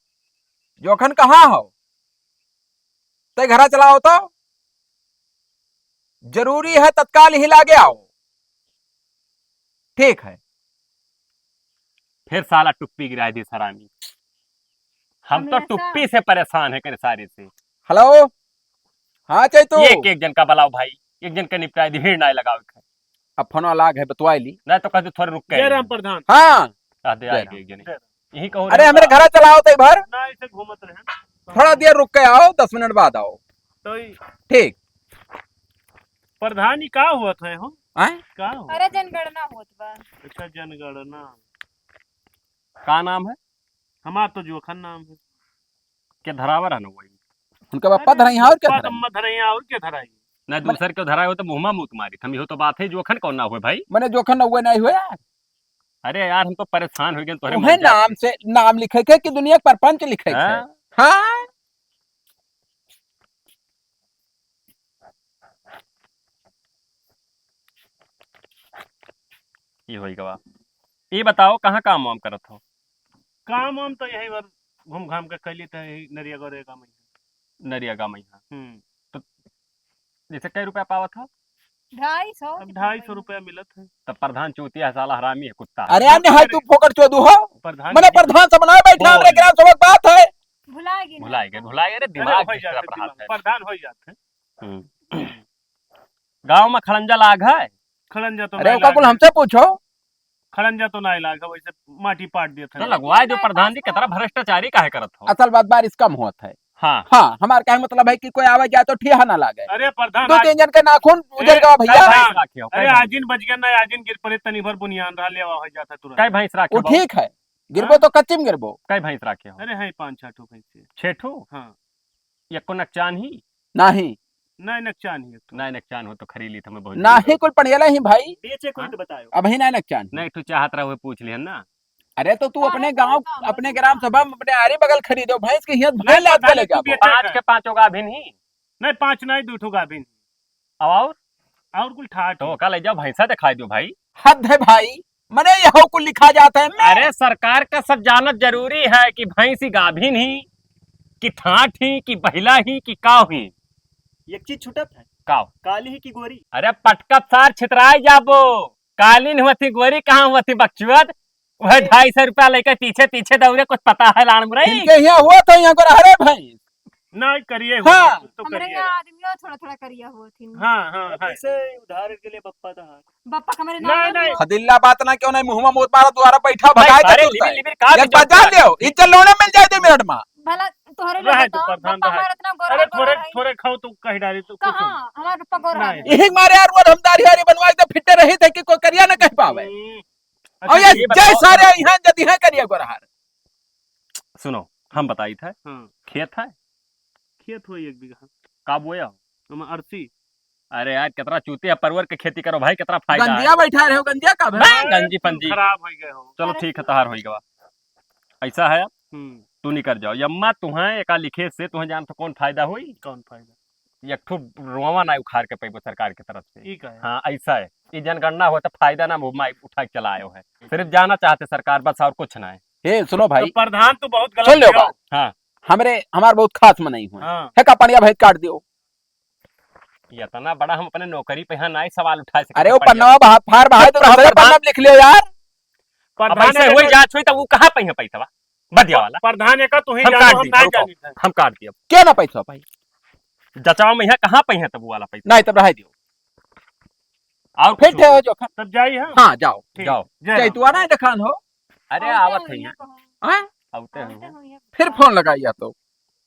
जोखन कहाँ हो? तै घरा चला आओ तो। जरूरी है, तत्काल ही लागे आओ। ठीक है। फिर साला टुप्पी गिराए दिस हरामी। हम तो हमेशा टुप्पी से परेशान है करे सारे से। हेलो, हाँ चैतू। एक, एक जन का बुलाओ भाई, एक जन का निपटाए दी, भीड़ ना लगाओ इधर। अब फोन लाग है, बतवाई ली। नहीं तो कहते थोड़े रुक के जय आइए। राम प्रधान। हाँ। कह दे जय आए राम। एक जने। जय राम। यही कहो अरे, रे हमरे बा। घरा चला आओ तो एक बार। ना, इसे घूमत रहे। थोड़ा देर रुक के आओ, दस मिनट बाद आओ। तो ई ठीक। प्रधान, ई का होत है हो? आय? का हो? अरे, जनगणना होत बा। अच्छा, जनगणना। का नाम है? हमार तो जोखन नाम है। के धरावर है ना वही? उनका बापा अरे, धराई है और क्या बापा धराई? अम्मा धराई है और क्या धराई? ना, दूसर के धराई हो तो मुँह मा मूत मारी। हम इहो तो बात है, जोखन कौन ना हुए भाई? मने जोखन ना हुए, नहीं हुए यार। अरे यार, हम तो परेशान हो गए तोहरे उहे मुँह नाम जाके। से नाम लिखे के कि दुनिया के परपंच लिखे के? हाँ? हाँ? ई होई गवा। ई बताओ, कहाँ काम वाम करत हो? काम वाम तो यही बार घूम घाम के कैली तो यही नरिया गोरेगा में। नरिया गाँव में, हाँ। हम्म। तो जैसे कै रुपया पावत हो? ढाई सौ अब कितना ढाई सौ पाई? रुपया मिलत है। तब प्रधान चूतिया है, साला हरामी है, कुत्ता है। अरे, अन्य है, तू फोकट चोदू हो। प्रधान मने जी। प्रधान से बनाए बैठा, बोल। हमरे ग्राम सभा के बात है। भुला गए ना। भुला गए, भुला गए, अरे, अरे, भुला गए, हो जात है, दिमाग। प्रधान हो जात है। हम्म। गाँव में खड़ंजा लाग है? खड़ंजा तो अरे, नहीं ओका लाग कुल है। हमसे पूछो। खड़ंजा तो नहीं लाग है, वैसे माटी पाट देत है। तो लगवाए दो प्रधान जी, कितना भ्रष्टाचारी काहे करत हो? असल बात बारिश कम होत है। हाँ। हाँ, हमार कहे मतलब है कि कोई आवे जाए तो ठिया ना लागे। अरे प्रधान, दो आज तीन जन के नाखून उजर गवा भैया। कै भैंस राखे हो? अरे कै भैंस? आजिन बच गया ना, आजिन गिर पड़े, तनी भर बुनियान रहा, लेवा हो जाता तुरंत। कै भैंस राखे वो हो? ठीक है, गिरबो हाँ? तो कच्ची में गिरबो। कै भैंस राखे हो? अरे है पाँच छह ठो भैंस। छह ठो? हाँ। यक्को नकचान ही? नाही। नाही नकचान ही तो। नाही नकचान हो तो खरीद ली, हमें बहुत नाही, जरूरत है। कुल पड़ियाला ही भाई। बेचे कोई हाँ? तो बतायो। अबही नाही नकचान ही। नहीं, तू चाहत रहे, पूछ लिहन ना। अरे तो तू अपने गाँव, अपने ग्राम सभा में अपने आरी बगल खरीदो, भैंस के हियत भैंस लाद के ले जाबो। पाँच के पाँचों गाभिन ही। नहीं, पाँच नहीं, दू ठो गाभिन। अब और? और कुल ठाठ तो ही। का ले जाओ, भैंसा दिखाई दो भाई। हद है भाई, मने यहो कुल लिखा जाता है मैं। अरे सरकार का सब जानत जरूरी है कि भैंस ही गाभिन ही, कि ठाठ ही, कि बहिला ही, कि काव ही। एक चीज छूटत है। काव? काली ही कि गोरी? अरे पटकत सार छितराए जाबो। कालिन हुआ थी, गोरी कहाँ हुआ थी बकचुअत? वह अरे। ढाई सौ रुपया लेके पीछे पीछे दौड़े, कुछ पता है लाड़ मुरई? इनके यहाँ हुआ था, यहाँ पर हरे भैंस। नहीं, करिए हुआ हाँ। है, कुछ तो हमरे करिए। यहाँ आदमियों थोड़ा थोड़ा करिया हुआ थी। हाँ, हाँ, अब हाँ। जैसे उधार के लिए बप्पा तो हाँ। बप्पा का मेरे नहीं, नाम नहीं। है। खदिल्ला बात ना क्यों नहीं, मुँह में मोत मारा, द्वारा बैठा, भाई, भगाए अरे, तो लिबिर, लिबिर, का एक बात जान लियो, इज्जत लोने मिल जाए दो मिनट में। भला तोहरे लोग रहे तो बताओ, परधान बप्पा रहे। मारत ना, गोरा अरे, गोरा थोड़े, है। थोड़े खाओ तो कह डाली तो कुछ कहाँ? नहीं। हमारे पप्पा गोरा नहीं। है। यही मारे यार, वो हम दाढ़ी वाढ़ी बनवाए तो फिट्टे रही थे कि कोई करिया ना कह पावे। हम्म। और अच्छा, ये ये जय बताओ। सारे यहाँ जदि हैं करिया गोरा हार। सुनो, हम बताई थे। हाँ। खेत है? खेत हो एक बीघा। का बोया हो? हम अरसी। अरे यार, कितना चूतिया परवर के खेती करो भाई, कितना फायदा है। गंजिया बैठा रहे हो, गंजिया का भाई? बा, गंजी पंजी। खराब हो गए हो। चलो अरे ठीक है, तहार होई गवा। ऐसा है, हम्म। तू निकल जाओ। यम्मा तुहें एका लिखे से तुहें जान तो कौन फायदा होई? कौन फायदा? एक ठो रोवा ना उखाड़ के पैबो सरकार की तरफ से। ई का है? हाँ, ऐसा है। ये जनगणना हो तो फायदा ना, वो माइक उठा के चला आयो है। सिर्फ जाना चाहते सरकार, बस और कुछ ना है। ए, सुनो भाई। तो प्रधान तो बहुत गलत सुन लो किया। बात। हाँ। हमरे, हमार बहुत खास मनई हुए। हाँ। है का पनिया भैंस काट दियो? इतना बड़ा हम अपने नौकरी पे यहाँ नाई सवाल उठा सके। अरे वो पन्नवा बाहर, फार बाहर, तो दूसरे पन्ना में लिख लियो यार। अब प्रधान ऐसे अगर होई जात होई तो वो कहाँ पे है पैसा? बदिया वाला। प्रधान एका तू ही हम जानो, काट हम दी, ना रुको। जानी था। हम काट दिया। क्या ना पैसा भाई? जचाओ में यहाँ कहाँ पे है तब वो वाला पैसा? नहीं, तब रह दियो। और फिर कुछ ठे हो जो खा। तब जाई है? हाँ, जाओ। ठीक। जाओ। जय राम। चाहे तू आना है दिखान हो। अरे, आवत है यहाँ। हाँ? आवते हैं। फिर फोन लगाइया तो।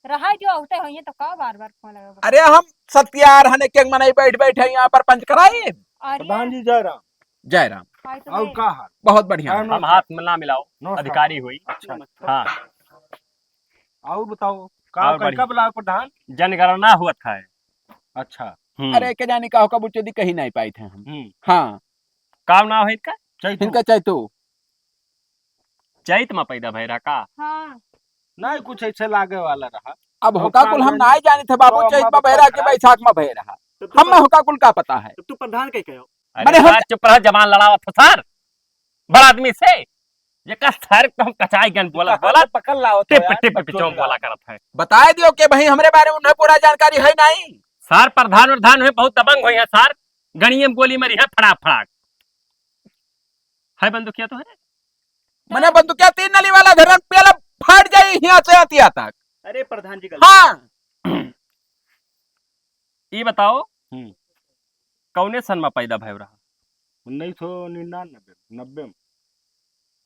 रहा जो आवते हो, ये तो का बार-बार फोन लगाओगे? अरे, हम सत्यार हने के मनई बैठ बैठ है यहाँ पर पंच कराई। अरे। प्रधान जी, जय राम। जय राम। हाय तो और भाई। का हाल? बहुत बढ़िया। हाँ, हम नमस्कार। हाथ में ना मिलाओ, नमस्कार। अधिकारी हुई। अच्छा। हाँ। और बताओ। का और का बढ़िया। कब लाओ प्रधान? जनगणना हुआ था। अच्छा। हम्म। अरे, के जानी का हो, कब उच्च दी कहीं नहीं पाई थे हम। हम्म। हाँ। का नाम है इनका? चैतू। इनका चैतू। चैत में पैदा भय रहा का? हाँ। नहीं, कुछ ऐसे लागे वाला रहा। अब तो होका कुल हम नहीं जानी थे बाबू, तो चैत में भय रहा कि बैसाख में भय रहा। तो तू हम पर होका कुल का पता है? तो तू प्रधान कह कहो। अरे मने हम सार, चुप रह, जबान लड़ावत हो सार, बड़ा आदमी से। ये का सार तो हम कचाई गन बोला, बोला। पकड़ लाओ तो टिप, यार, टिप, बच्चों टिचों बोला करत है। बताए दियो कि भाई हमरे बारे में उन्हें पूरा जानकारी है नहीं। सार प्रधान, प्रधान हुए बहुत दबंग हुई है सार, गणिये में गोली मारी है फड़ाक फड़ाक। है बंदूकिया तो है। मने बंदूकिया तीन नली वाला धरन पेला फाट जाई हिया से हथिया तक। अरे प्रधान जी गलती। हाँ। ये बताओ, हम्म। कौने सन में पैदा भय रहा? उन्नीस सौ निन्यानवे, नब्बे में।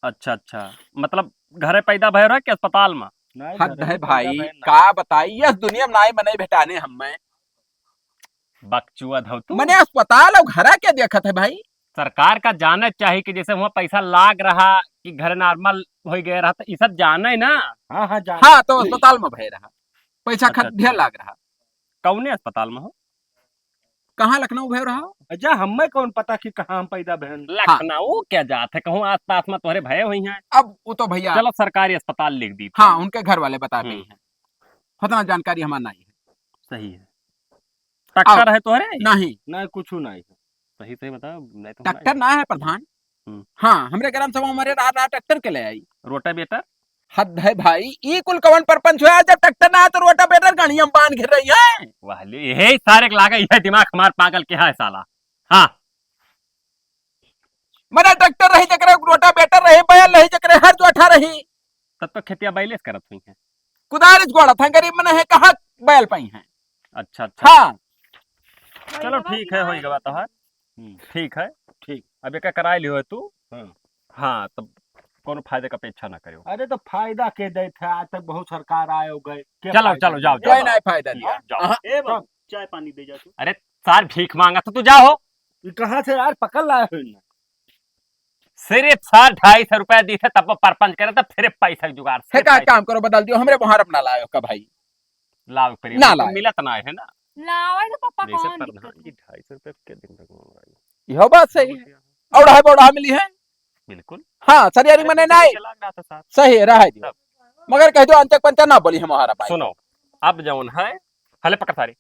अच्छा, अच्छा, मतलब घरे पैदा भय रहा कि अस्पताल में? नहीं, हद घरे है पैदा भाई, भय ना। का बताई, यस दुनिया में नाई मने भेटाने हमें। बकचुआ धौ तू। मने अस्पताल और घरा के देखत है भाई? सरकार का जाने चाहिए कि जैसे वहाँ पैसा लाग रहा कि घर नॉर्मल हो गया रहा, तो ये सब जाने ना। हाँ, हाँ, जाने। हाँ, तो अस्पताल में भय रहा, पैसा अच्छा, खत ढेर अच्छा। लाग रहा। कौने अस्पताल में हो? कहाँ लखनऊ भय रहा? अच्छा, हमें कौन पता कि कहाँ हम पैदा भयन? हाँ। लखनऊ क्या जात है, कहूँ आसपास में तोहरे भय हुई हैं। अब वो तो भैया चलो सरकारी अस्पताल लिख दी। हाँ, उनके घर वाले बता हम्म। रही हैं। उतना जानकारी हमार नहीं है। सही है। ट्रैक्टर अब है तोहरे? नहीं। नहीं, कुछ नहीं है। सही सही बताओ, नहीं तो ट्रैक्टर हमारे ना है प्रधान। हम्म। हाँ, हमरे ग्राम सभा में हमारे रात रात ट्रैक्टर के ले आई। रोटावेटर? हद है भाई, ई कुल कवन परपंच हुआ जब ट्रैक्टर ना है तो रोटावेटर गाड़ी हम बांध घेर रही है। वाह ले, यही सारे के लागे, यह दिमाग हमार पागल के है साला। हाँ। मने ट्रैक्टर रही जकरे, रोटावेटर रही, बैल रही जकरे, हर जोठा रही। तब तो खेतिया बैले से करत हुई है। कुदार से गोड़ा था, गरीब मने है, कहाँ बैल पाई है? अच्छा, अच्छा। हाँ। चलो ठीक है, होई गवा तोहार। हम्म। ठीक है। ठीक। अब एका कराई लियो है तू। हाँ। हाँ, तब कोनो फायदे का अपेक्षा ना करियो। अरे तो फायदा के देत है, आज तक बहुत सरकार आए हो गए। के चलो, फायदा चलो, जाओ, दिया? जाओ, कोई जाओ। नहीं फायदा दिया। जाओ। हाँ। ए बाबू, चाय पानी दे जा तू। अरे सार भीख मांगा तो तू जाओ। ये कहाँ से यार पकड़ लाए हो इन्हें? सिर्फ सार ढाई सौ रुपया दी थे, तब वो परपंच करे तो फिर पैसा के जुगाड़, हे सिर्फ का पैसा। काम करो, बदल दियो, हमरे मुहारब ना लायो का भाई। लाओ पर ना ये लाओ। मिलत ना है ना। लाओ, ये तो पापा जैसे कौन प्रधान दिक्कत जी है? ढाई सौ रुपया के दिन तक मंगाई। यह बात सही है। और ढाई बौड़ा मिली है। बिल्कुल। हाँ, सरियारी अरे मने तो नहीं। चला गया था साहब। सही है, रहा दियो। तब। मगर कह दो, अंचक पंचक ना बोली हमारा भाई। सुनो, अब जौन है, हले पकड़ सारे।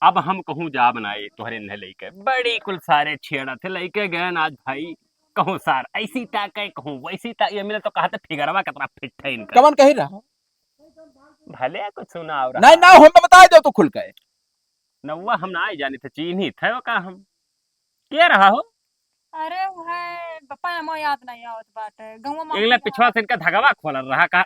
अब हम कहूँ जाब नाई तोहरे इन्हें लइके। बड़ी कुल सारे छेड़ा थे, लइके गए ना आज भाई। कहूँ सार, ऐसी ताके, कहूँ वैसी ताके, ये मिले तो कहा थे फिगरवा कितना फिट है इनका। कवन कही रहा? भले कुछ सुनाव रहा। नहीं, ना, हम बता दो तो खुल के। नौवा हम ना जानी थे, चीन्ही थे का हम। के रहा हो? अरे, वो है, बप्पा, हमो याद नहीं आवत बाटे। गौवा में एकला हमको पिछवा से इनका धगवा खोलल रहा का,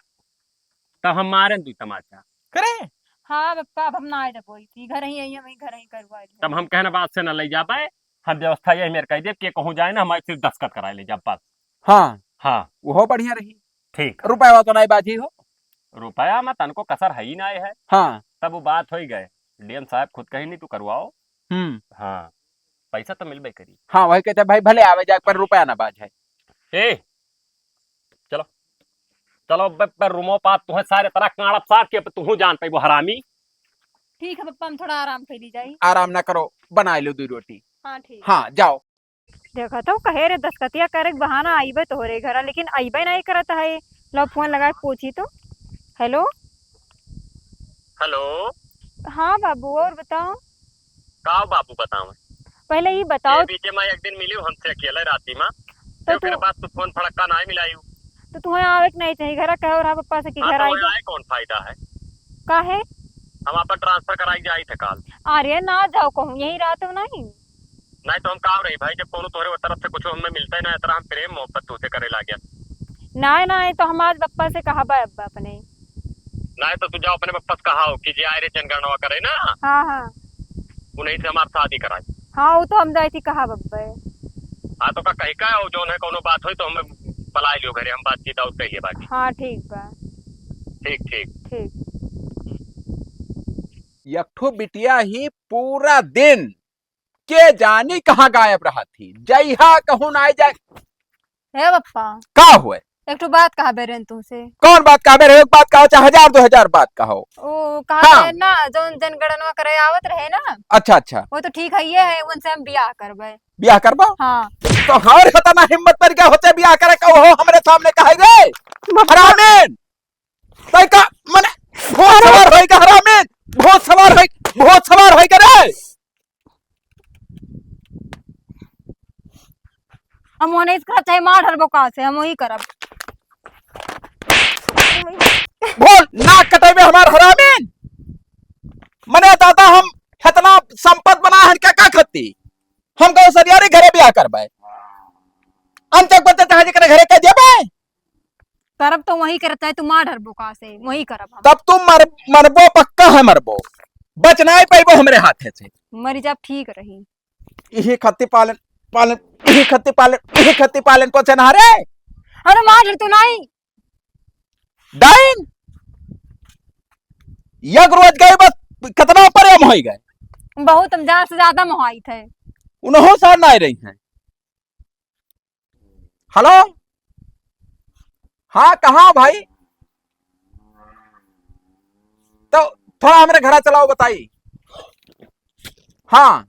तब हम मारेन दुई तमाचा। करे? हाँ, बप्पा, अब हम ना आए देबो, ई घर ही, यही हम घर ही करवा ले। तब हम कहना बात से ना ले जाबे, हम व्यवस्था यही मेर कह देब कि कहूँ जाए ना, हमारे सिर्फ दस्तखत कराए ले जाब बस। हाँ। हाँ। वो बढ़िया रही। ठीक। रुपया तो नहीं बाजी हो। रुपया में तनको कसर है ही ना है। हाँ। तब वो बात हो ही गए, डीएम साहब खुद कहीं नहीं तू करवाओ। हम्म। हाँ, पैसा तो मिलबे करी। हाँ, वही कहते भाई भले आवे जाए पर रुपया ना बाज है। ए, चलो, चलो बे, बे रूमो पात तुहे सारे तरह काड़ब सार के तुहू जान पैबो हरामी। ठीक है पप्पा, हम थोड़ा आराम कर ली जाई। आराम ना करो, बनाए लो दो रोटी। हाँ, ठीक। हाँ, जाओ। देखा तो कहे रे दस्तखतिया करे के बहाना आइबे तोहरे घरा, लेकिन आइबे नहीं करत है। लो फोन लगा के पूछी तो। हेलो। हेलो। हाँ बाबू, और बताओ। का बाबू बताओ? पहले ये बताओ। ये बीचे में एक दिन मिली हमसे अकेले राती में। तो तो फिर तू बात तू फोन फड़क्का ना मिलाई। तो तुम्हें आवे के नहीं चाहिए, घर कहो रहा पप्पा से कि हाँ, घर तो आई वहाँ जाओ। आए कौन फायदा है? का है? हम आपन ट्रांसफर कराई जाई थे काल। अरे ना जाओ कहूँ, यही रात में नहीं। नहीं तो हम का रही भाई, जब कोनो तोहरे तरफ से कुछ हमें मिलता ही ना, इतना हम प्रेम मोहब्बत तुझसे करे लागे। नहीं, नहीं, तो हम आज पप्पा से कहा बा अब्बा अपने। नहीं तो तू जाओ अपने पप्पा से कहा हो कि जे आए रे जनगणना करे ना, हाँ, हाँ। उन्हीं से हमार शादी कराई। हाँ, वो तो हम जाई थी कहा बब्बे। हाँ, तो का कही का हो, जौन है कोनो बात होई तो हमें बुलाई लियो घरे, हम बातचीत और कहिए बाकी। हाँ, ठीक बा। ठीक, ठीक। ठीक। एक ठो बिटिया ही पूरा दिन के जानी कहाँ गायब रहत ही, जइहा कहूँ ना जाए। हे पप्पा। का हुए? एक ठो बात कहबे रहेन तुमसे। कौन बात कहबे रहे? एक बात कहो, चाहे हजार दो हजार बात कहो। ओ, कहा हाँ। रहे ना, जौन जनगणना करे आवत रहे ना। अच्छा, अच्छा। वो तो ठीक है, ये है, उनसे हम बियाह करबे। बियाह करबो? हाँ। तो हर हतना हिम्मत पर क्या होते बियाह करे का, वो हमरे सामने कहे रे? हरामीन! तै का, मने, भूत सवार होई का हरामीन? भूत सवार होई, भूत सवार होई का रे? हम वो नहीं करब, चाहे मार हर बोका से, हम वही करब। बोल, नाक कटेबे हमार हरामीन। मने दादा, हम इतना संपत बना है, क्या, क्या खत्ती? हम कहूँ सरियारी घरे बियाह करबे। हम चक बच्चा चाहे जेकरे घरे कह देबे। करब तो वही करब, चाहे तू मार हर बोका से, वही करब हम। तब तू मर-, मरबो, पक्का है मरबो। बच नाहीं पइबो हमरे हाथे से। मरी जाब ठीक रही। इही खत्ती पालन, पालन, इही खत्ती पालन, इही खत्ती पालन पोषण हरे। अरे मार हर तू नाहीं। डाइन? एक रोज गए बस, कितना प्रेम होई गए। बहुत हम जान से ज्यादा मोहाइत है। उन्हों सार नाहीं रही हैं। हेलो, हाँ, कहाँ भाई? तो थोड़ा हमरे घरा चलाओ, बताई। हाँ,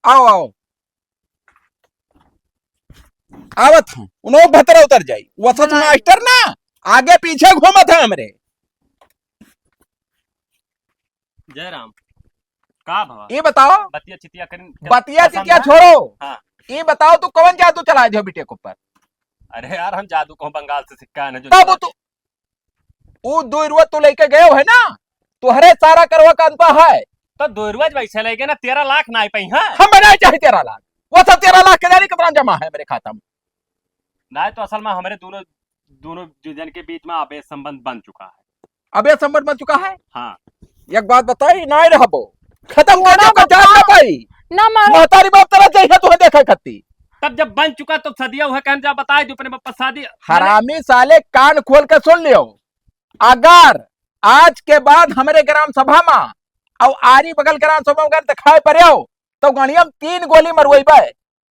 आओ, आओ, आवत हूँ। उन्हों भतरा उतर जाई। वसत हाँ। मास्टर ना आगे पीछे घूमत है हमरे। जय राम। का भवा? ये बताओ। बतिया चितिया करिन, बतिया पसंद चितिया है? छोड़ो। हाँ। ये बताओ, तू कौन जादू चलाए दियो बिटिया के ऊपर? अरे यार, हम जादू कहूँ बंगाल से सिक्का है ना, जो तब चला तू, वो दो रुआ तू लेके गए हो है ना, तुहरे सारा करवा का अंता है। तो दो रुआ जब ऐसे लेके ना, तेरह लाख ना आई पाई, हाँ? हम बनाए चाहे तेरह लाख, वो सब तेरह लाख के जाने कितना जमा है मेरे खाता में। ना, तो असल में हमारे दोनों, दोनों जो जन के बीच में अवैध संबंध बन चुका है। अवैध संबंध बन चुका है? हाँ। एक बात बताई, नाहीं रहबो। खतम कर दो, जान ना पाई। ना मारो। महतारी बाप तरह जइहे तुहे देखे खत्ती। तब जब बन चुका तो सदिया उहे कहन जा बताए दो अपने बापा शादी। हरामी साले कान खोल के सुन लियो। अगर आज के बाद हमरे ग्राम सभा मा और आरी बगल ग्राम सभा मा अगर दिखाई पड़े हो तो गणियम तीन गोली मरवइबे।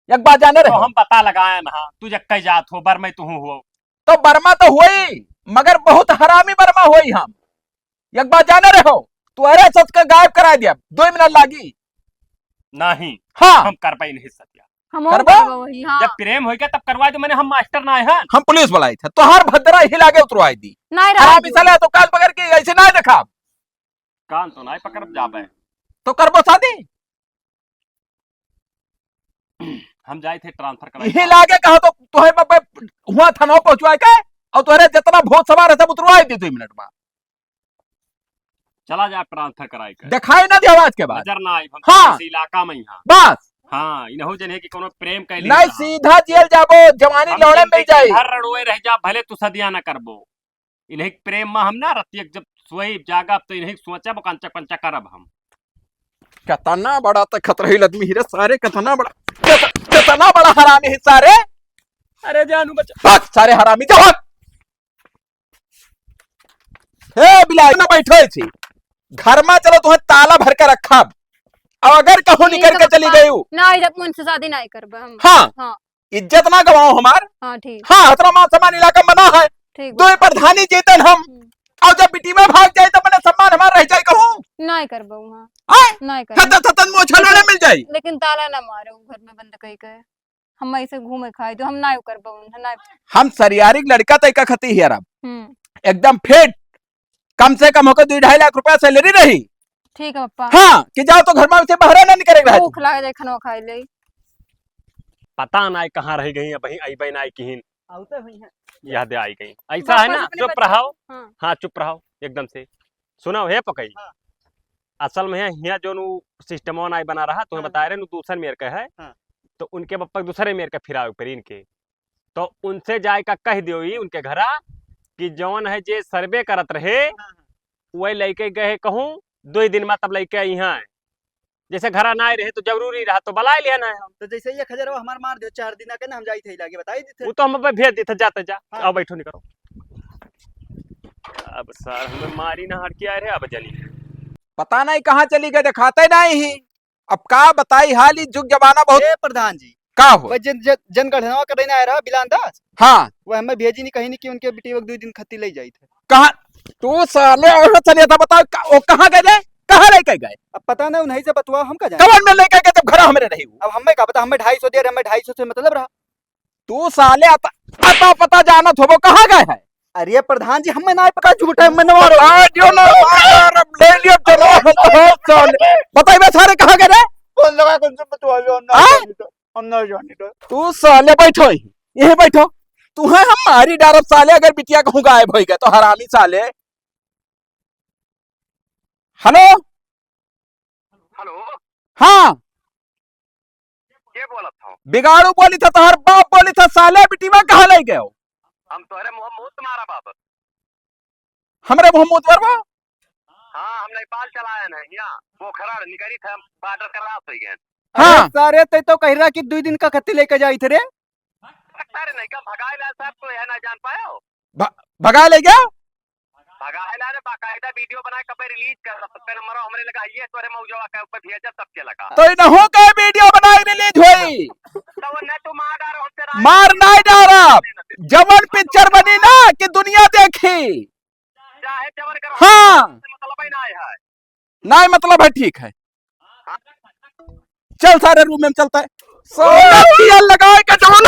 एक बात जाने तो रहे। हम पता लगाए ना, तू जक्के जात हो, बर्मा तू हो। तो बर्मा तो होई, मगर बहुत हरामी बर्मा होई हम। एक बात जाने रहो, तू अरे सच के गायब कराए दिया, दो मिनट लागी। नहीं, हाँ। हम कर पाई नहीं सत्या। हम करबा? करबा वही, हाँ। जब प्रेम होई गया तब करवा दो, मैंने हम मास्टर ना है। हम पुलिस बुलाई थे, तो हर भद्रा ही लागे उतरवाई दी। नहीं रहा हरामी दो। साले तो काल पकड़ के ऐसे ना देखा। कान तो नहीं पकड़ जाबे। तो करबो शादी? हम जाए थे ट्रांसफर कराए यही थे। लागे कहा तो तुहे बाबा हुआ थाना पहुंचवाए के और तुहरे जितना भूत सवार है सब उतरवाए दी दो मिनट में। चला जा ट्रांसफर कराए के। दिखाई ना दे आवाज के बाद। नजर ना आई हम हाँ। इस इलाका में यहाँ। बस। हाँ, इनहो जने कि कोनो प्रेम कैले नहीं, रहा। सीधा जेल जाबो, जवानी हम लौड़े जिंदगी मिल जाई। भर रड़ुए रह जा, भले तू सदिया ना करबो। इन्हें प्रेम में हम ना रतिया जब सोई जागब तो इन्हें सोचब, कंचा कंचा करब हम। कितना बड़ा तो खतरहील आदमी ही रे सारे, कितना बड़ा, कित-, कितना बड़ा हरामी ही सारे। अरे जानू बचा। भाग सारे हरामी, जा भाग। हे बिलाई, ना बैठो ऐसी। घर में चलो, तुम्हें ताला भर के रखब। अब अगर कहूँ ठीक निकल है के चली पप्पा। गई हूँ। ना, जब मन से शादी नहीं करबे हम। हाँ। हाँ। इज्जत ना गवाओ हमार। हाँ, ठीक। हाँ, हतरा मान सम्मान इलाका में ना है। ठीक दो बा। प्रधानी जीतन हम। हम्म। और जब बिटिया भाग जाए तो मने सम्मान हमार रह जाए कहूँ। नहीं करबे वहाँ। हाँ? नहीं करबे। खतन खतन मोछा लेने मिल जाए। लेकिन ताला ना मारे घर में बंद कई के। हम ऐसे घूमे खाए तो हम ना करबे वहाँ, ना। हम सरियारी के लड़का तय का खती हियर अब। हम्म। एकदम फिट। कम से कम होकर दो ढाई लाख रुपया सैलरी रही। ठीक है पप्पा। हाँ, कि जाओ तो घर में से बाहर ना निकले रहे। भूख लाग जाए, खाना खाए ले। पता ना कहाँ रह गई, अबहीं अइबे ना किहिन। आउते हुई हैं। याद आई गई। ऐसा है ना, चुप रहो। हाँ। हाँ, चुप रहो एकदम से। सुनो, हे पकई। हाँ। असल में हियाँ जोन उ सिस्टमवा नाई बना रहा, तुम्हें हाँ। बताए रहे, नु दूसर मेर के है। हाँ। तो उनके बप्पा के दूसरे मेर के फिरावे पर इनके। तो उनसे जाए का कह दियो ई उनके घरा कि जौन है जे सर्वे करत रहे, हाँ, हाँ। वही लइके गए कहूँ, दो ही दिन में तब लइके आई हैं। जैसे घरा ना आए रहे तो जरूरी रहा तो बुलाए लिया ना हम। तो जैसे एक हजार वो हमार मार दियो, चार दिन आके ना हम जाई थे लागे, बताई दी थे। वो तो हम अब भेज दी थे, जाते जा। हाँ। आओ बैठो, निकलो। अब सर हमें मारी ना हट के आए रहे, अब जानी। पता नहीं कहाँ चली गए, दिखाते नहीं ही। अब का बताई हाल, ई जुग जमाना बहुत ए प्रधान जी, का हो? वह जन, जन, जनगणना करे ना आए रहा बिलान दास। हाँ। वह हमें भेजी नहीं, कहीं नहीं कि उनके बिटिया के दुइ दिन खत्ती ले जाई थे। कहाँ? तू साले और चलिए था, बताओ, का, वो कहाँ गए रे? कहाँ लेके गए? अब पता ना, उन्हीं से बतवा, हम का जाने? कवन में लेके गए जब घर हमरे रही हो? अब हमें का पता, हमें ढाई सौ दे रहे, हमें ढाई सौ से मतलब रहा। तू साले अता, अता पता जानत होबो, कहाँ गए है? अरे प्रधान जी, हमें ना पता, झूठा है, मनवा रहा। आ, जो ना, मार, अब ले लियो, चलो, हम तो हो, साले। बताइबे सारे, कहाँ गए रे? फोन लगा के उनसे बतवा लो, हम ना हाँ? जानी तो, हम ना जानी तो। तू साले बैठो ही, यहीं बैठो। तू है, हम मारी डारब साले, अगर बिटिया कहूँ गायब होई गए तो, हरामी साले। हेलो? हेलो? हाँ। के बोलत हो? बिगाड़ू बोली था, तोहर बाप बोली था, साले बिटिया कहाँ ले गए हो? हम तोहरे मुँह मूत मारा बाबा। हमरे मुँह मूत मारबा? हाँ, हम नेपाल चला आए हैं, यहाँ पोखरण निकरी थे, हम border cross हो गए। हाँ। अरे सारे, ते तो कह रहा कि दुइ दिन का खत्ती लेके जाई थे रे। अरे नहीं का भगाए लाल साहब को यह ना जान पायो? भ-, भगाए ले गया? भगाए लाल ने बाकायदा video बनाए, कबे release कर, सबके number हमरे लगा, ये तोरे मौजवा के ऊपर भेजा, सबके लगा। तो इनहू का video बनाए release होई। तो वो न तू मार डारो, हमसे राय मार नहीं। नहीं डारा। जवन picture बनी ना कि दुनिया देखी। चाहे जवन करो, हाँ। हमसे मतलब ही ना है। नहीं मतलब है, ठीक है। चल सारे room में चलता है। साला तेल लगाए के जवन